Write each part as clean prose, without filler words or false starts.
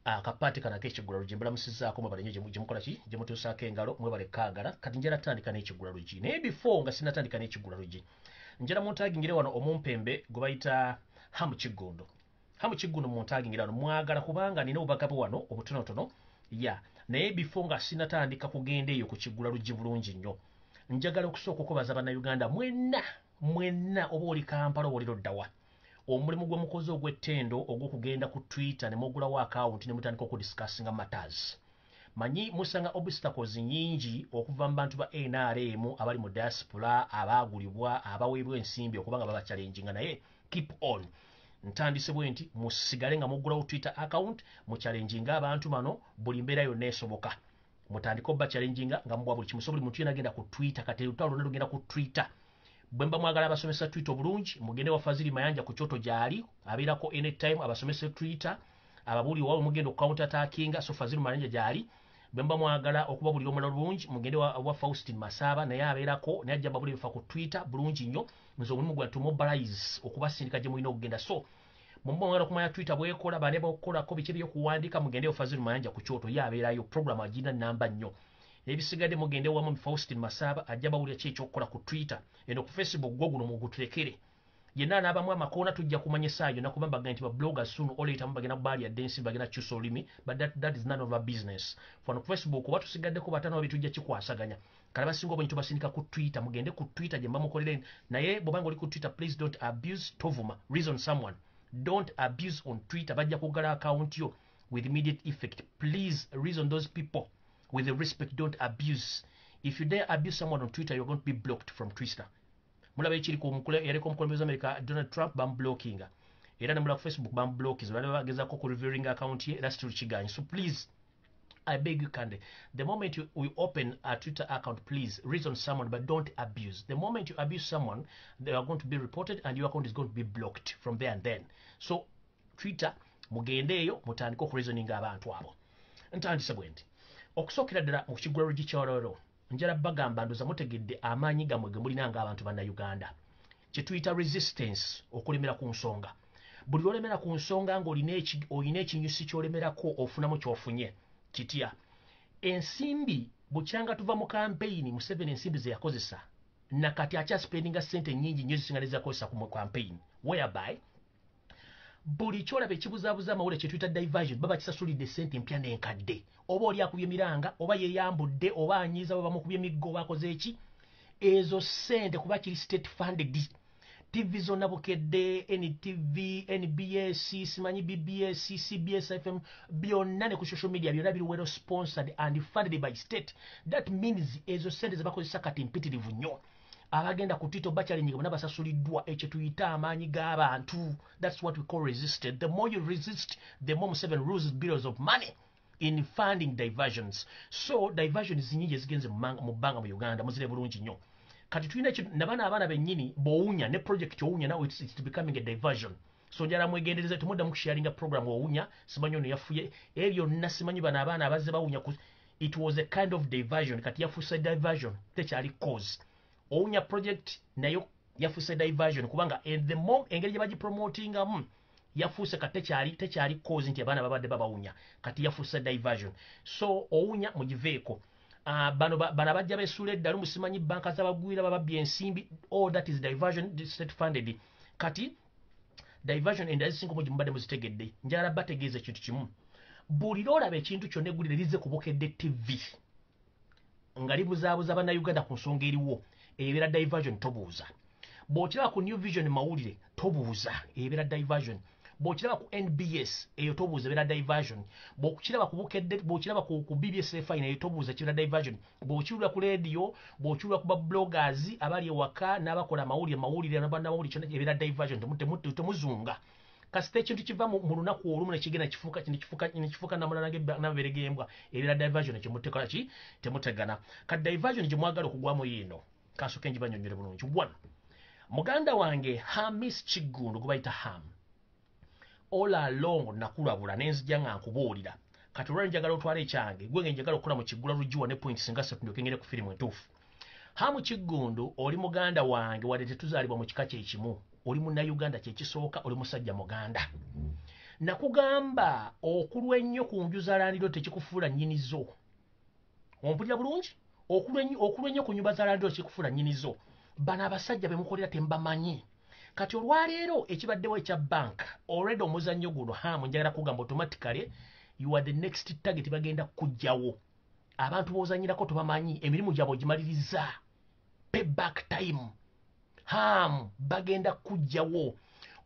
Akapaati kano ak'ekiggula luggi mbalamusizaako, mwebale nnyo gye mukola ki, gye mutuusaako engalo, mwebale kaagala. Kati njala tandika n'ekiggula luggi, naye before nga sinatandika n'ekiggula luggi, njala muntagingire wano omumpembe gwe bayita Hamu Kiggundu. Hamu Kiggundu muntagingire wano, mwagala kubanga nina obubaka bwe wano obutonotono ya. Naye before nga sinatandika kugenda eyo ku kiggula luggi bulungi nnyo, njagala okusooka okwebaza Bannayuganda mwenna mwenna, oba oli Kampala oba oli luddawa, omulimu gwe mukoze ogw'ettendo ogw'okugenda ku Twitter ne mugulawo akawunti ne mutandika okudiscussinga matters. Manyi musanga obstacles nyingi okuva mu bantu ba NRM abali mu diaspora, abaagulibwa, abaweebwa ensimbi okuba nga babachallenginga, naye keep on. Ntandise bwe nti musigale nga muggulawo Twitter account, muchallenginga abantu bano buli mbeera yonna esoboka, mutandike obachallenginga nga muwa buli kimu. So buli muntu yena agenda ku Twitter, kati olutalo lwonna lugenda ku Twitter. Bwe mba mwagala abasomesa Twitter obulungi, mugende wa Fazili Mayanja ku Kyoto, gyali abeerako anytime abasomesa Twitter, ababuuli wawe mugenda okucounter attackinga. So Fazili Mayanja gyali. Bwe mba mwagala okubabulira omulala bulungi, mugende wa Faustin Masaba, naye abeerako, naye ajja babulira bifa ku Twitter bulungi nnyo. Nze omulimu gwa to mobilize, okubasindika gye mulina okugenda. So mumba mwagala okumanya Twitter bwekola, bane bakukolako biki ebyokuwandiika, mugende wa Fazili Mayanja ku Kyoto, ye abeerayo, program agirina namba nnyo. Ebisigadde mugende wamu Faustin Masaba, ajja bawulira ki ekyokukola ku Twitter. Eno ku Facebook gwo guno muguturekere, yenna anaabamu amakoona tujja kumanya essaawa yonna, kuba mbagamba nti ba bloggers soon or later mubagenda baalya ddensi, bagenda kukyusa olulimi, but that is none of our business. Fano ku Facebook oba tusigaddeko bataano babiri, tujja kikwasaganya. Kale abasinga obungi tubasindika ku Twitter, mugende ku Twitter gye mba mukolere. Naye bw'obanga oli ku Twitter, please don't abuse, tovuma, reason someone, don't abuse on Twitter, bajja kuggala account yo with immediate effect. Please reason those people with the respect, don't abuse. If you dare abuse someone on Twitter, you're going to be blocked from Twitter. Mulaba ekiri ku yaliko omukulembeze America Donald Trump, bamublockinga, era nemula ku Facebook bamublockinga, bali bagezaako ku reviewing account ye, era still kiganye. So please, I beg you kindly, the moment you open a Twitter account, please reason someone, but don't abuse. The moment you abuse someone, they are going to be reported and your account is going to be blocked from there and then. So, Twitter, mugendeeyo mutandike okureasoninga abantu abo. Ntandise bwe nti okusookera ddala mu kiggula luggi kyololo, njala bagamba ndoza mutegedde amaanyi gammwe ge mulina ng'abantu bannayuganda, kye tuyita resistance, okulemera ku nsonga. Buli lwolemera ku nsonga ng'olina ekinyusi ky'olemerako, ofunamu ky'ofunye kitya? Ensimbi bukyanga tuva mu kampeyini, Museveni ensimbi ze yakozesa nakati akyaspendinga ssente nnyingi nnyo zisinga nezakozesa ku kampeyini, whereby buli kyolaba ekibuzaabuza amawulire kyetuyita diversion baba kisasulidde ssente empya n'enkadde. Oba oli akubye miranga, oba yeyambudde, oba anyiiza, oba bamukubye emiggo, oba akoze eki, ezo ssente kuba kiri state funded. TV zonna, Bukedde, NTV, NBS, simanyi BBS, CBS FM, byonna ne ku social media byonna biri well sponsored and funded by state. That means ezo ssente zebakozesa kati mpitirivu nnyo. Abagenda ku Twitter bachallenge bonna basasuliddwa. Ekyo tuyita amaanyi g'abantu. That's what we call resisted. The more you resist, the more Museveni loses billions of money in funding diversions. So diversions nyingi ezigenze mu bbanga mu Uganda, muzire bulungi nnyo. Kati tulina nabana abaana bennyini bw'owunya ne project owunya, now it's becoming a diversion. So njala mwegendereza, temuddamu kusharinga program owunya, simanyi ono yafuye, ebyo byonna simanyi bano abaana abazze bawunya ku, it was a kind of diversion. Kati yafuuse diversion, tekyali cause. Owunya project nayo yafuuse diversion, kubanga the more engeri gye bagipromotingamu yafuuse kati tekyali cause nti abaana babadde babawunya, kati yafuuse diversion. So owunya mugiveeko. Bano abajja besuula eddalu, musimanyi banka z'abagwira bababbye ensimbi, all that is diversion, state funded. Kati diversion endala zisinga obungi mubadde muzitegedde. Njagala bategeeza ekintu kimu: buli lwolaba ekintu kyonna, eggulire lizze ku Bukedde TV nga libuzaabuza Bannayuganda ku nsonga eriwo, ebeera diversion, tobuuza. Bw'okiraba ku New Vision mawulire, tobuuza, ebeera diversion. Bw'okiraba ku NBS eyo, tobuuza, ebeera diversion. Bw'okiraba ku Bukedde, bw'okiraba ku BBS fine eyo, tobuuza, kibeera diversion. Bw'okiwulira ku radio, bw'okiwulira ku babloggers abali ewaka n'abakola amawulire mawulire n'abannamawulire, kyonna ebeera diversion. Temuzunga. Kasita ekintu kiva mu lunaku olumu nekigenda nekifuuka namulala n'amabeere g'embwa, ebeera diversion. Kyemutekola ki temutegana. Kati diversion gye mwagala okugwamu yiino, kansooke njibanyonnyole bulungi. One, muganda wange Hamis Kiggundu gwe bayita Ham, all along nakulabula nenzija nga nkubuulira. Kati olwali njagala otwala ekyange gwe nga njagala okukola mu kiggula lugiwa ne points nga ssatu, ndyoke ngende ku firimu entuufu. Hamu Kiggundu, oli muganda wange wadde tetuzaalibwa mu kika kyekimu, oli Munnayuganda kyekisooka, oli musajja muganda. Nakugamba okulwa ennyo ku nju za landlord tekikufuula nnyinizo. Ompulira bulungi? Okulwa ennyo ku nyumba za landlord tekikufuula nnyinizo. Bano abasajja be mukolera tembamanyi. Kati olwaleero ekibaddewo ekya bank, already omuzannyo guno Hamu njagala kugamba automatically you are the next target, bagenda kujjawo. Abantu b'ozannyirako tobamanyi, emirimu gyabwe ogimaliriza. Payback time. Hamu bagenda kujjawo.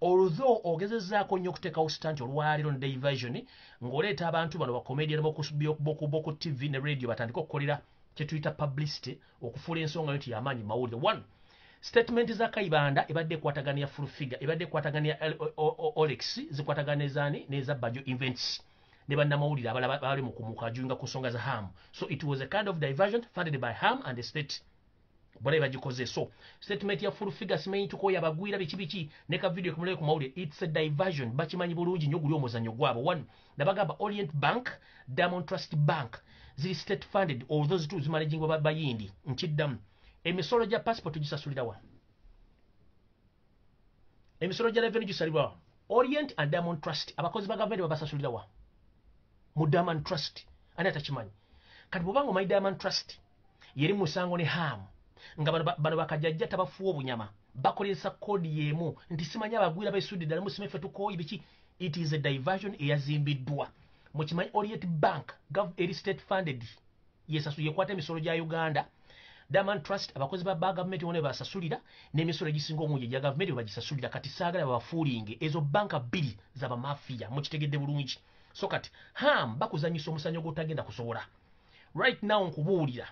Although ogezezzaako nnyo okuteekawo stunt olwaleero ne diversion ng'oleeta abantu bano ba comedian boku TV ne radio batandike okukolera kye tuyita publicity okufuula ensonga yo nti y'amaanyi mawulire. One, statement za Kayibanda ebadde ekwatagana ya Full Figure, ebadde ekwatagana ya Olex, zikwatagana ezaani n'eza Bajo Events ne bannamawulire abalala bali mu kumukajunga ku nsonga za Ham. So it was a kind of diversion funded by Ham and the state. Bwala bagikoze. So statement ya Full Figure simanyi tukoya abagwira biki biki ne ka video kumuleke ku mawulire, it's a diversion. Bakimanyi bulungi nnyo guli omuzannyo gwabwe. One, nabagamba Orient Bank, Diamond Trust Bank ziri state funded, although zitu zimanagingwa bayindi. Nkiddamu, emisolo gya passport gisasulira wa? Emisolo gya revenue gisalibwa wa? Orient and Diamond Trust. Abakozi ba gavumenti babasasulira wa? Mu Diamond Trust. Ani atakimanyi? Kati bw'obanga omanyi Diamond Trust yeri musango ne Ham, nga bano bakajajja tabafuwa obunyama, bakozesa koodi y'emu nti simanyi abagwira besudde ddala musime ffe tukooye biki. It is a diversion eyazimbiddwa. Mukimanyi Orient Bank eri state funded, yesasu yekwata emisolo gya Uganda. Diamond Trust abakozi ba gavumenti bonna basasulira, n'emisolo egisinga omungi egya gavumenti bagisasulira. Kati saagala babafuulinge, ezo banka bbiri z'abamafiya, mukitegedde bulungi. So kati Ham bakuzanyisa omusanyo gw'otagenda kusobola. Right now nkubuulira,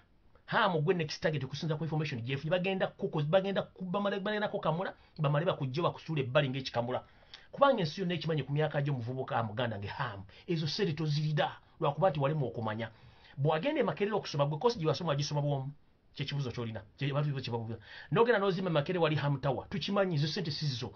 Ham gwe next target okusinza ku information gyefunye. Bagenda kukamula bamale bakujje bakusuula ebbali ng'ekikamula, kubanga ensi yonna ekimanyi ku myaka gy'omuvubuka muganda nge Ham ezo sente tozirida lwakuba nti walimu okumanya. Bw'agenda e Makerere okusoma, gwe kosi gye wasoma wagisoma bwomu, kyekibuzo kyolina abantu kyebabuuza. Nogenda n'ozimba Makerere wali Ham Tower, tukimanyi ezo sente si zizo.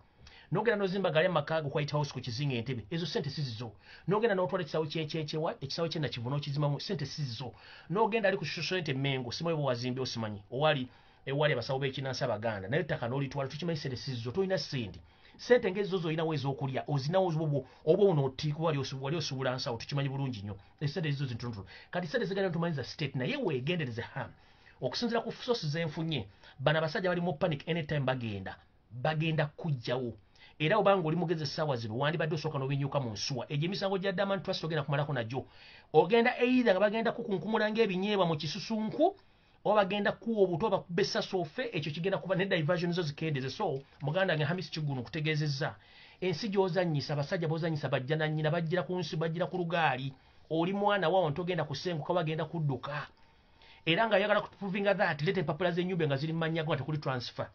Nogenda n'ozimba gali amaka go White House ku kizinga Entebbe, ezo sente si zizo. Nogenda n'otwala ekisawo kyekyewa ekisawo kye Nakivu n'okizimamu, sente si zizo. Nogenda ali ku Shosho Mengo, simanyi bwe wazimbye, osimanyi owali ewali abasawo b'ekinansi Abaganda, naye ettaka n'olitwala, tukimanyi sente si zizo. Tolina sente. Sente ng'ezo z'olinawo ez'okulya ozinawo oba onootiika wali osubula nsawo, tukimanyi bulungi nnyo esente ezizo zintonotono. Kati sente zigenda tumanyi za state, naye weegendereze Ham. Okusinziira ku source zenfunye, bano abasajja bali mu panic, anytime bagenda kujjawo. Era obanga oli mugezi essaawa zino wandibadde osooka n'obinyuka mu nsuwa. Egyo emisango gya Diamond Trust ogenda kumalako nagyo, ogenda either nga bagenda kukunkumula ng'ebinyeebwa mu kisusunku, oba bagenda kuwa obuto bakuba essasi ofe. Ekyo kigenda kuba ne diversion zo zikendeze. So muganda wange Hamis Kigunu, nkutegeezezza ensi gy'ozannyisa, abasajja b'ozannyisa bajja na nnyina, bajjira ku nsi, bajjira ku lugaali. Oli mwana waawo ntogenda kusenguka, bagenda kudduka. Era nga ayagala kuprovinga that, leeta empapula z'ennyumba nga ziri mu mannya go nga tekuli transfer,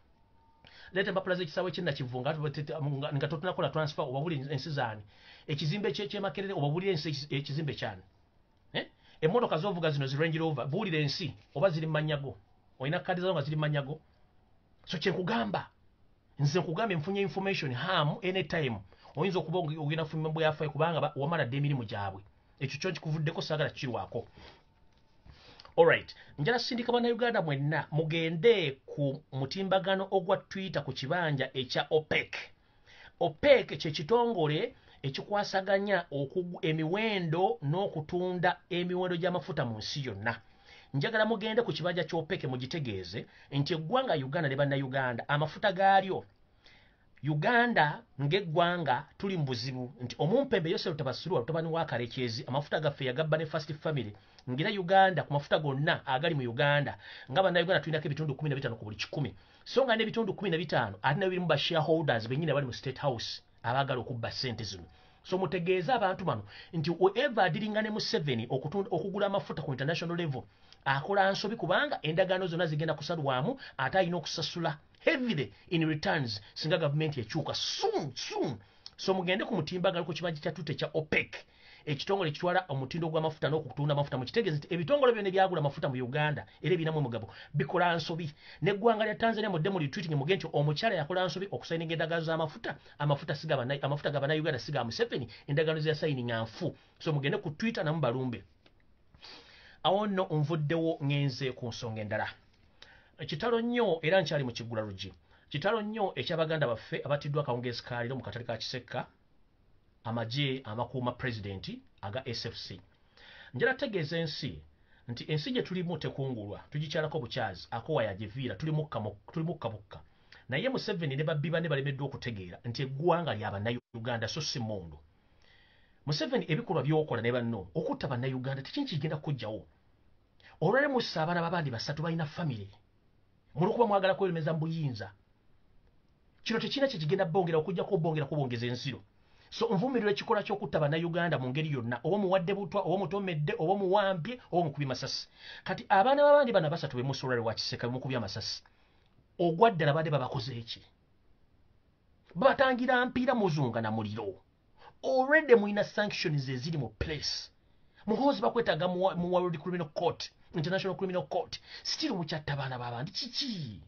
leeta empapula z'ekisaawe ky'e Nakivu nga totunakola transfer, obabulire ensi zaani, ekizimbe ky'e Makerere obabulire ensi ekizimbe kyani, eh? Emmotoka z'ovuga zino zi Range Rover, buulira ensi oba ziri mu mannya go, olina kadi zazo nga ziri mu mannya go. So kyenkugamba, nze nkugambye nfunye information, Ham anytime oyinza okuba ogenda kufumba bweyafaayo, kubanga wamala dda emirimu gyabwe. Ekyo kyo kikuvuddeko, saagala kukirwako. Alright, njala sindika bannayuganda mwenna mugende ku mutimbagano ogwa Twitter ku kibanja ekya OPEC. OPEC kye kitongole ekikwasaganya emiwendo n'okutunda emiwendo gy'amafuta mu nsi yonna. Njagala mugende ku kibanja ky'OPEC mugitegeeze nti eggwanga Uganda ne bannayuganda amafuta gaalyo, Uganda ng'eggwanga tuli mu buzibu, nti omumpembe Yosef Tabasirwa mutabani wa Karekyezi amafuta gaffe yagabba ne First Family, ngira Uganda ku mafuta gonna agali mu Uganda nga bannayuganda tulinako ebitundu 15 ku buli 100, so nga n'ebitundu 15 ate nabyo birimu ba shareholders bennyini abali mu State House abaagala okubba ssente zino. So mutegeeze abantu bano nti whoever adiringa ne Museveni okugula amafuta ku international level akola nsobi, kubanga endagaano zonna zigenda kusalwamu, ate alina okusasula heavily in returns singa gavumenti ekyuka soon soon. So mugende ku mutimbagano ku kibanja kya Twitter kya OPEC, ekitongole ekitwala omutindo gw'amafuta n'okutunda amafuta. Mukitegeeze nti ebitongole byonna ebyagula amafuta mu Uganda era ebinamu omugabo bikola nsobi. N'eggwanga lya Tanzania mudde mu retweeting muge nti omukyala yakola nsobi okusayininga endagaano z'amafuta. Amafuta ga bannayuganda, si ga Museveni. Endagaano ze yasayininga nfu. So mugende ku Twitter namu balumbe. Awo nno nvuddewo ŋŋenze ku nsonga endala. Kitalo nnyo, era nkyali mu kiggula luggi. Kitalo nnyo eky'abaganda baffe abattiddwa akawungeezi ka leero mu katale ka Kisekka. Amagye amakuuma pulezidenti aga SFC. Njala tegeeza ensi nti ensi gye tulimu tekungulwa, tugikyalako bukyazi, akowa yagiviira, tuli mukka bukka. Naye Museveni ne babbi banne balemeddwa okutegeera nti eggwanga lya Bannayuganda so si mmundu. Museveni ebikolwa by'okola ne banno okutta Bannayuganda tekintu kigenda kujjawo. Olwaleero mussa abaana b'abandi basatu balina famire, mulwokuba mwagala kweremeza mu buyinza. Kino tekirina kye kigenda bongera okujjako bongera kubongeza ensiro. So nvumirira ekikolwa ky'okutta Bannayuganda mu ngeri yonna, oba muwadde butwa, oba mutomedde, oba muwambye, oba mukubye masasi. Kati abaana b'abandi bano basatu be mussa olwaleero wa Kiseka bemukubye amasasi, ogwa ddala badde babakoze eki? Babatangira mpiira muzunga na muliro. Already mulina sanctions eziri mu place. Muhoozi bakwetaaga mu World Criminal Court, International Criminal Court. Still mukyatta abaana b'abandi kiki?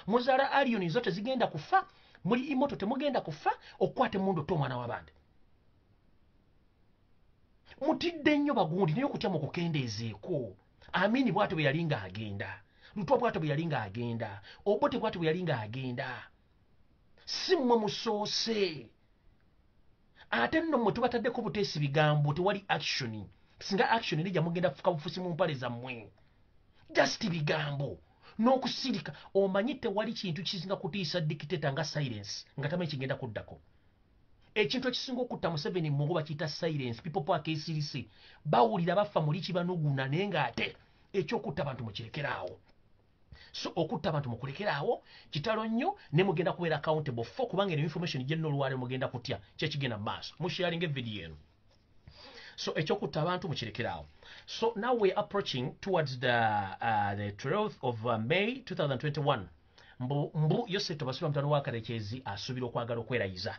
Muzaala alien zo tezigenda kufa, muli imoto temugenda kufa, okukwata emmundu otta omwana w'abandi. Mutidde nnyo bagundi, naye okutya mukukendeezeeko. Amini bw'atyo bwe yali ng'agenda, Lutwa bw'atyo bwe yali ng'agenda, Obote bw'atyo bwe yali ng'agenda. Si mmwe musoose. Ate nno mmwe tubataddeko buteesi bigambo, tewali action. Singa action nejja mugenda kufuka bufusi mu mpale zammwe. Just bigambo n'okusirika. Omanyi tewali kintu kisinga kutiisa dictator nga silence, nga tamanyi kigenda kuddako. Ekintu ekisinga okutta Museveni mu bakiyita silence. People power kesirise bawulira bafa muli kibanuguna, naye ng'ate ekyokutta abantu mukirekeraawo. So okutta abantu mukulekeraawo kitalo nnyo, ne mugenda kubeera accountable for, kubanga eno information gye nno olwaleero mugenda kutya kyekigenda mu maaso. Musharinga evidiyo eno. So ekyokutta abantu mukirekeraawo. So now we're approaching towards the 12th of May 2021. Mbu Yosef Tobasirwa mutabani wa Karekyezi asuubira okwagala okwerayiza,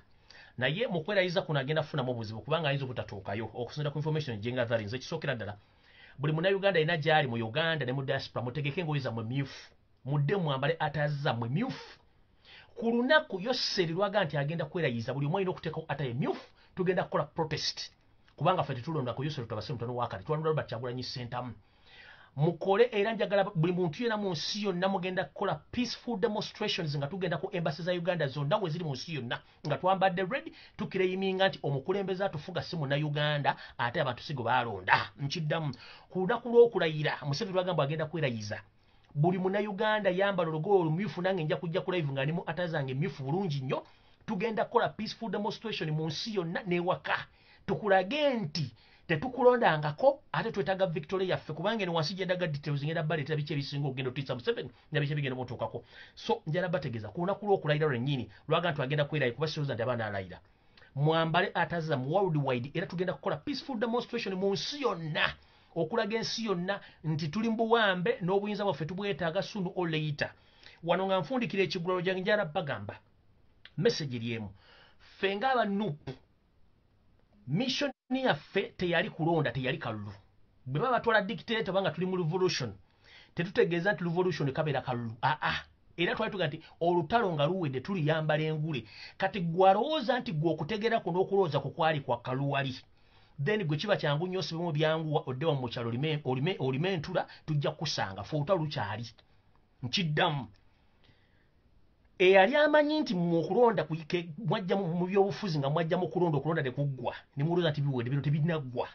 naye mu kwerayiza kuno agenda kufunamu obuzibu kubanga ayinza obutatuukayo okusinziira ku information gye ngatherinze. Ekisookera ddala, buli Munnayuganda alina gy'ali mu Uganda ne mu diaspora, mutegeke engoye zammwe myufu, mudde mwambale attire zammwe myufu. Ku lunaku Yoseri lwaga nti agenda kwerayiza, buli omu alina okuteekawo attire myufu. Tugenda kukola protest kubanga ffe tetulonda ku Yoseri Tabasirwa mutabani wa Kale, twalonda Robert Kyagulanyi Ssentamu. Mukole, era njagala buli muntu yenna mu nsi yonna, mugenda kukola peaceful demonstrations nga tugenda ku embassy za Uganda zonna we ziri mu nsi yonna nga twambadde red, tuclaiminga nti omukulembeze atufuga si Munnayuganda, ate abantu si gwe baalonda. Nkiddamu, ku lunaku lw'okulayira Museveni lwagamba agenda kwerayiza, buli Munnayuganda yambala olugoye olumyufu. Nange nja kujja ku live nga ndi mu attire zange myufu bulungi nnyo. Tugenda kukola peaceful demonstration mu nsi yonna n'ewaka, tukulage nti tetukulondangako, ate twetaaga victory yaffe, kubanga eno wansi gyendaga details ngenda baleetera biki ebisinga okugenda otiisa Museveni na biki ebigenda mutuukako. So njala bategeeza ku lunaku lw'okulayira lwennyini lwaga nti agenda kwerayi, kuba sirowooza nti abaana alayira, mwambale attire zammwe worldwide, era tugenda kukola peaceful demonstration mu nsi yonna okulaga ensi yonna nti tuli mu buwambe n'obuyinza bwaffe tubwetaaga sooner or later. Wano nga nfundikira ekigulalo gyange, njala bagamba message eri emu: ffe ng'aba NUP, mission yaffe teyali kulonda, teyali kalulu. Bwe baba batwala dictator banga tuli mu revolution, tetutegeeza nti revolution kabeera kalulu, aa. Era twali tuga nti olutalo nga luwedde tuliyambala engule. Kati gwe alowooza nti gwe okutegeera kuno okulowooza ku kwali kwa kaluwali, then gwe kiba kyangu nnyo osibemu byanguwa odde wa mu kyalo olime entula, tujja kukusanga. Fe olutalo lukyali. Nkiddamu, eyali amanyi nti mu okulonda mwajja mu byobufuzi nga mwajja mu kulonda, okulonda tekuggwa, ne mulowooza nti biwedde, bino tebinaggwa.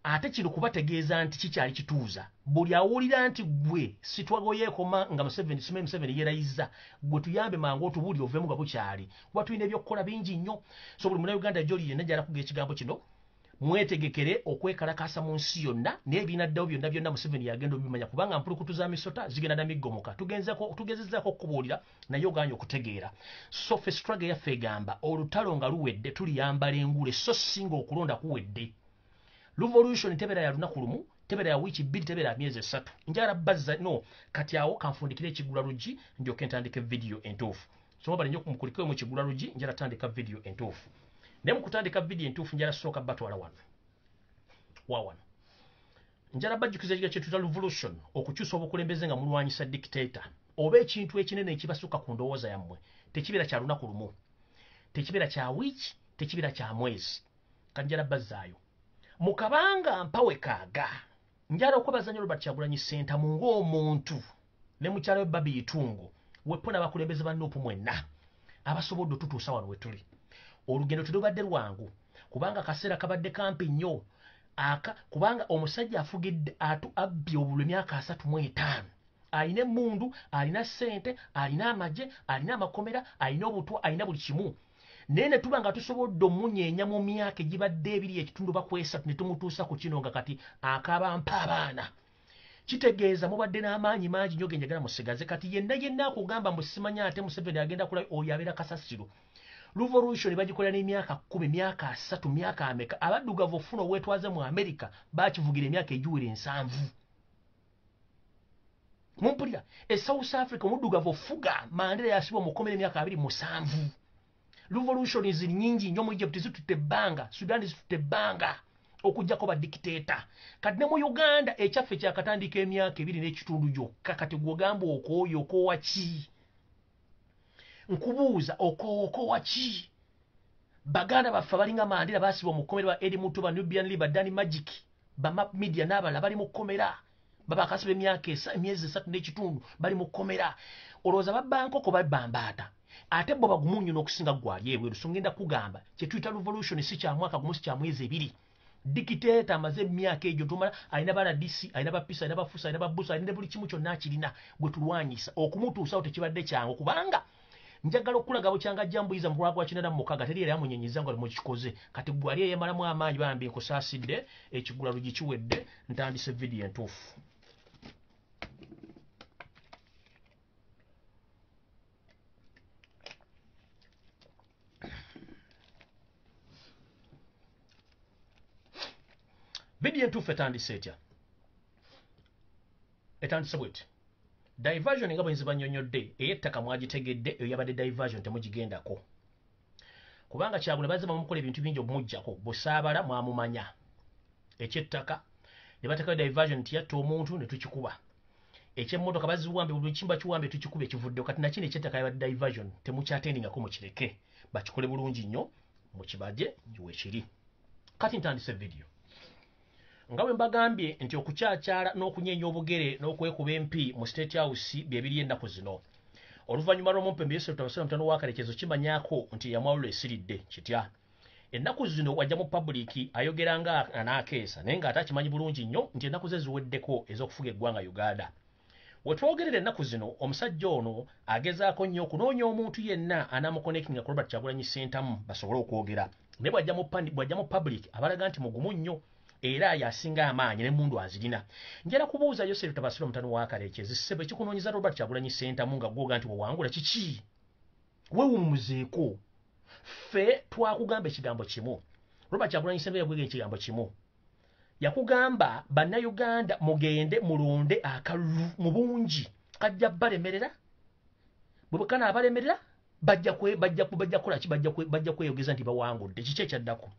Ate kino kubategeeza nti kikyali kituuza. Buli awulira nti gwe sitwagoyeekoma nga Museveni simanyi Museveni yeerayiza, gwe tuyambe mangu otubuulire oveemu nga bukyali, kuba tulina ebyokukola bingi nnyo. So buli Munnayuganda gyoli yenna gyala kuga ekigambo kino, mwetegekere okwekalakaasa mu nsi yonna, naye ebinaddawo byonna byonna Museveni yagenda obimanya, kubanga mpulukutu za misota zigenda na miggomoka. Tugezezaako okukubuulira naye oganye okutegeera. So ffe struggle yaffe egamba olutalo nga luwedde tuliyambala engule, so singa okulonda kuwedde. Revolution tebeera ya lunaku lumu, tebeera ya wiiki 2, tebeera ya myezi 3. Njagala bazza no kati awo kanfundikire ekigula luggi ndyoke ntandike vidiyo entuufu. So mwebale nnyo, mukulikewo mu kigula luggi. Njagala tandika vidiyo entuufu, naye mu kutandika vidiyo entuufu njagala sooka batwala wano wa wano. Njagala bajjukiza ekiga kye tuyita revolution, okukyusa obukulembeze nga mulwanyisa dictator oba ekintu ekinene ekibasukka ku ndowooza yammwe. Tekibeera kya lunaku lumu, tekibeera kya wiiki, tekibeera kya mwezi. Kanjala bazzaayo mu kabanga mpawe kaaga. Njala okwebaza nnyo Robert Kyagulanyi Ssentamu ng'omuntu ne mukyala we Babi Itungo wepo n'abakulembeze ba NUP mwenna abasobodde otutuusa wano we tuli. Olugendo telubadde lwangu kubanga akaseera kabadde kampi nnyo, kubanga omusajja afugidde abbye obululu emyaka 35, alina emmundu, alina ssente, alina amagye, alina amakomera, alina obutwa, alina buli kimu. Naye ne tuba nga tusobodde omunyeenya mu myaka egibadde 2.5 oba 3 ne tumutuusa ku kino nga kati akaaba mpa abaana. Kitegeeza mubadde n'amaanyi mangi nnyo ge njagala musigaze. Kati yenna yenna akugamba mbu simanya ate Museveni agenda kula, oyo abeera kasasiro. Revolution bagikolera n'emyaka 10, myaka 30, myaka ameka. Abaddugavu okufuna obwetwaze mu America bakivugira emyaka egiwera 70. Mumpulira? E South Africa omuddugavu ofuga, Mandela yasibwa mu kkomera emyaka 27. Revolution ziri nnyingi nnyo mu Egypt zitutte ebbanga, Sudan zitutte ebbanga okuggyako ba dictator. Kati ne mu Uganda ekyaffe kyakatandika emyaka 2.5 gyokka. Kati gw'ogamba okooye okoowa ki? Nkubuuza okoowa ki? Baganda baffe abalinga Mandela baasibwa mu kkomera, ba Eddie Mutwe, ba Nubian Li, ba Danny Magic, ba Map Media n'abalala bali mu kkomera. Babakasiba emyaka emyezi 3.5 bali mu kkomera. Olowooza babba nkoko babba mbaata? Ate bo bagumu nnyo n'okusinga gwali ebweru. So ngenda kugamba kye tuyita revolution si kya mwaka gumu, si kya mwezi 2. Dictator amaze emyaka egyo tumala, alina ba RDC, alina ba PISA, alina ba FUSA, alina ba BUSA, alina buli kimu kyonna akirina gwe tulwanyisa. Okumutuusawo tekibadde kyangu kubanga njagala okulaga bukyanga ajja mbuyiza mu kulwa gwa 86 teri era yamunyenyiza nga mukikoze. Kati gwe ali eyemalamu amaanyi bambi nkusaasidde, ekigula lugi kiwedde, ntandise vidiyo entuufu. Vidiyo entuufu etandise etya? Etandise bweti. Diversion nga bwe nzibannyonnyodde ey'ettaka mwagitegedde, eyo yabadde diversion temugigendako. Kubanga Kyagulanyi bazze bamukola ebintu bingi okumuggyako, Busaabala mwamumanya. Eky'ettaka ne bateekayo diversion nti yatta omuntu ne tukikuba. Eky'emmotoka baziwambye, buli kimba kiwambye tukikuba ekivuddeyo. Kati nakino eky'ettaka yabadde diversion temukyatendingako, mukireke bakikole bulungi nnyo mukibaje wekiri. Kati ntandise vidiyo. Nga bwe mbagambye nti okukyakyala n'okunyeenya obugere n'okwekuba empi mu State House bye biri ennaku zino. Oluvannyuma lw'omumpembe Yosef Tabasira mutano wa Karekyezo kimanyaako nti yamwalula esiridde kitya. Ennaku zino wajja mu public ayogera nga anaakeesa naye ng'ate akimanyi bulungi nnyo nti ennaku ze ziweddeko ez'okufuga eggwanga Uganda. We twogerera ennaku zino omusajja ono agezaako nnyo okunoonya omuntu yenna anaamuconnectinga ku Robert Kyagulanyi Ssentamu basobole okwogera. Naye bw'ajja mu public abalaga nti mugumu nnyo era yasinga amaanyi n'emmundu azirina. Njala kubuuza Yosef Tabasira mutano wa Karekezi, ssebo ekikunoonyeza Robert Kyagulanyi Ssentamu nga gwoga nti wewangula kiki? Weewummuzeeko. Ffe twakugamba ekigambo kimu. Robert Kyagulanyi Ssentamu yakugamba ekigambo kimu. Yakugamba bannayuganda mugende mulonde akalulu mu bungi, kajja balemerera. Bwe kanaabalemerera bajja kukola ki? Bajja kweyogeza nti bawangudde. Kiki ekyaddako?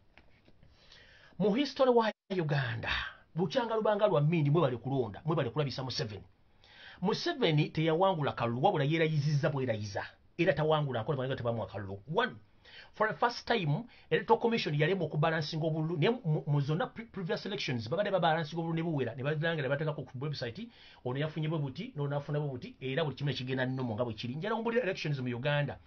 Mu history wa Uganda bukyanga lubanga lwa mmindi mwebale kulonda, mwebale kulabisa Museveni. Museveni teyawangula kalulu wabula yeerayizizza bwerayiza era tawangula nkola bannayuganda tebamuwa kalulu. One, for the first time Electoral Commission yalema okubalansinga obululu naye mu zonna previous elections babadde babalansinga obululu ne buwera ne balangira ne bateekako ku website ono yafunye bwe buti n'ono afuna bwe buti era buli kimu ekigenda nnomo nga bwe kiri. Njala mumbulira elections mu Uganda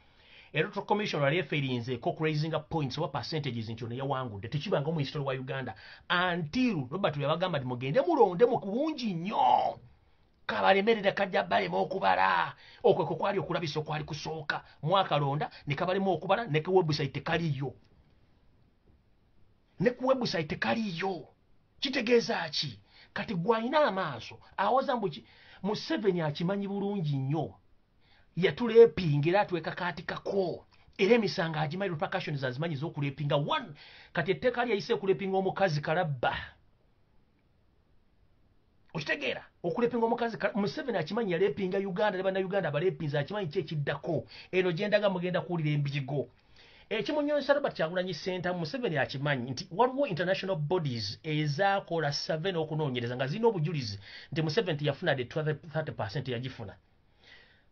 Electoral Commission yali efairinzeeko raising up points oba percentages nti ono yawangudde. Tekibanga mu history wa Uganda until Robert yabagamba nti mugende mulonde mu bungi nnyo kabalemerera kajja balema okubala. Okwo kwe kwali okulabisa okwali kusooka mwakalonda ne kabalema okubala ne ku website tekaliyo. Ne ku website tekaliyo. Kitegeeza ki? Kati gw'alina amaaso awoza mbu ki? Museveni akimanyi bulungi nnyo. Yatulepinga era atwekakaatikako era emisango agimanyi, repercussions azimanyi ez'okulepinga. One, kati etteeka lyayise okulepinga omukazi kalabba. Okitegeera? Okulepinga omukazi Museveni akimanyi yalepinga Uganda ne bannayuganda abalepinze akimanyi ki ekiddako. Eno gye ndaga mugenda kuwulira embigo. Ekimunyonyesa Robert Kyagulanyi Ssentamu, Museveni akimanyi nti waliwo international bodies ezaakola survey n'okunoonyereza nga zirina obujulizi nti Museveni teyafuna the 30% yagifuna.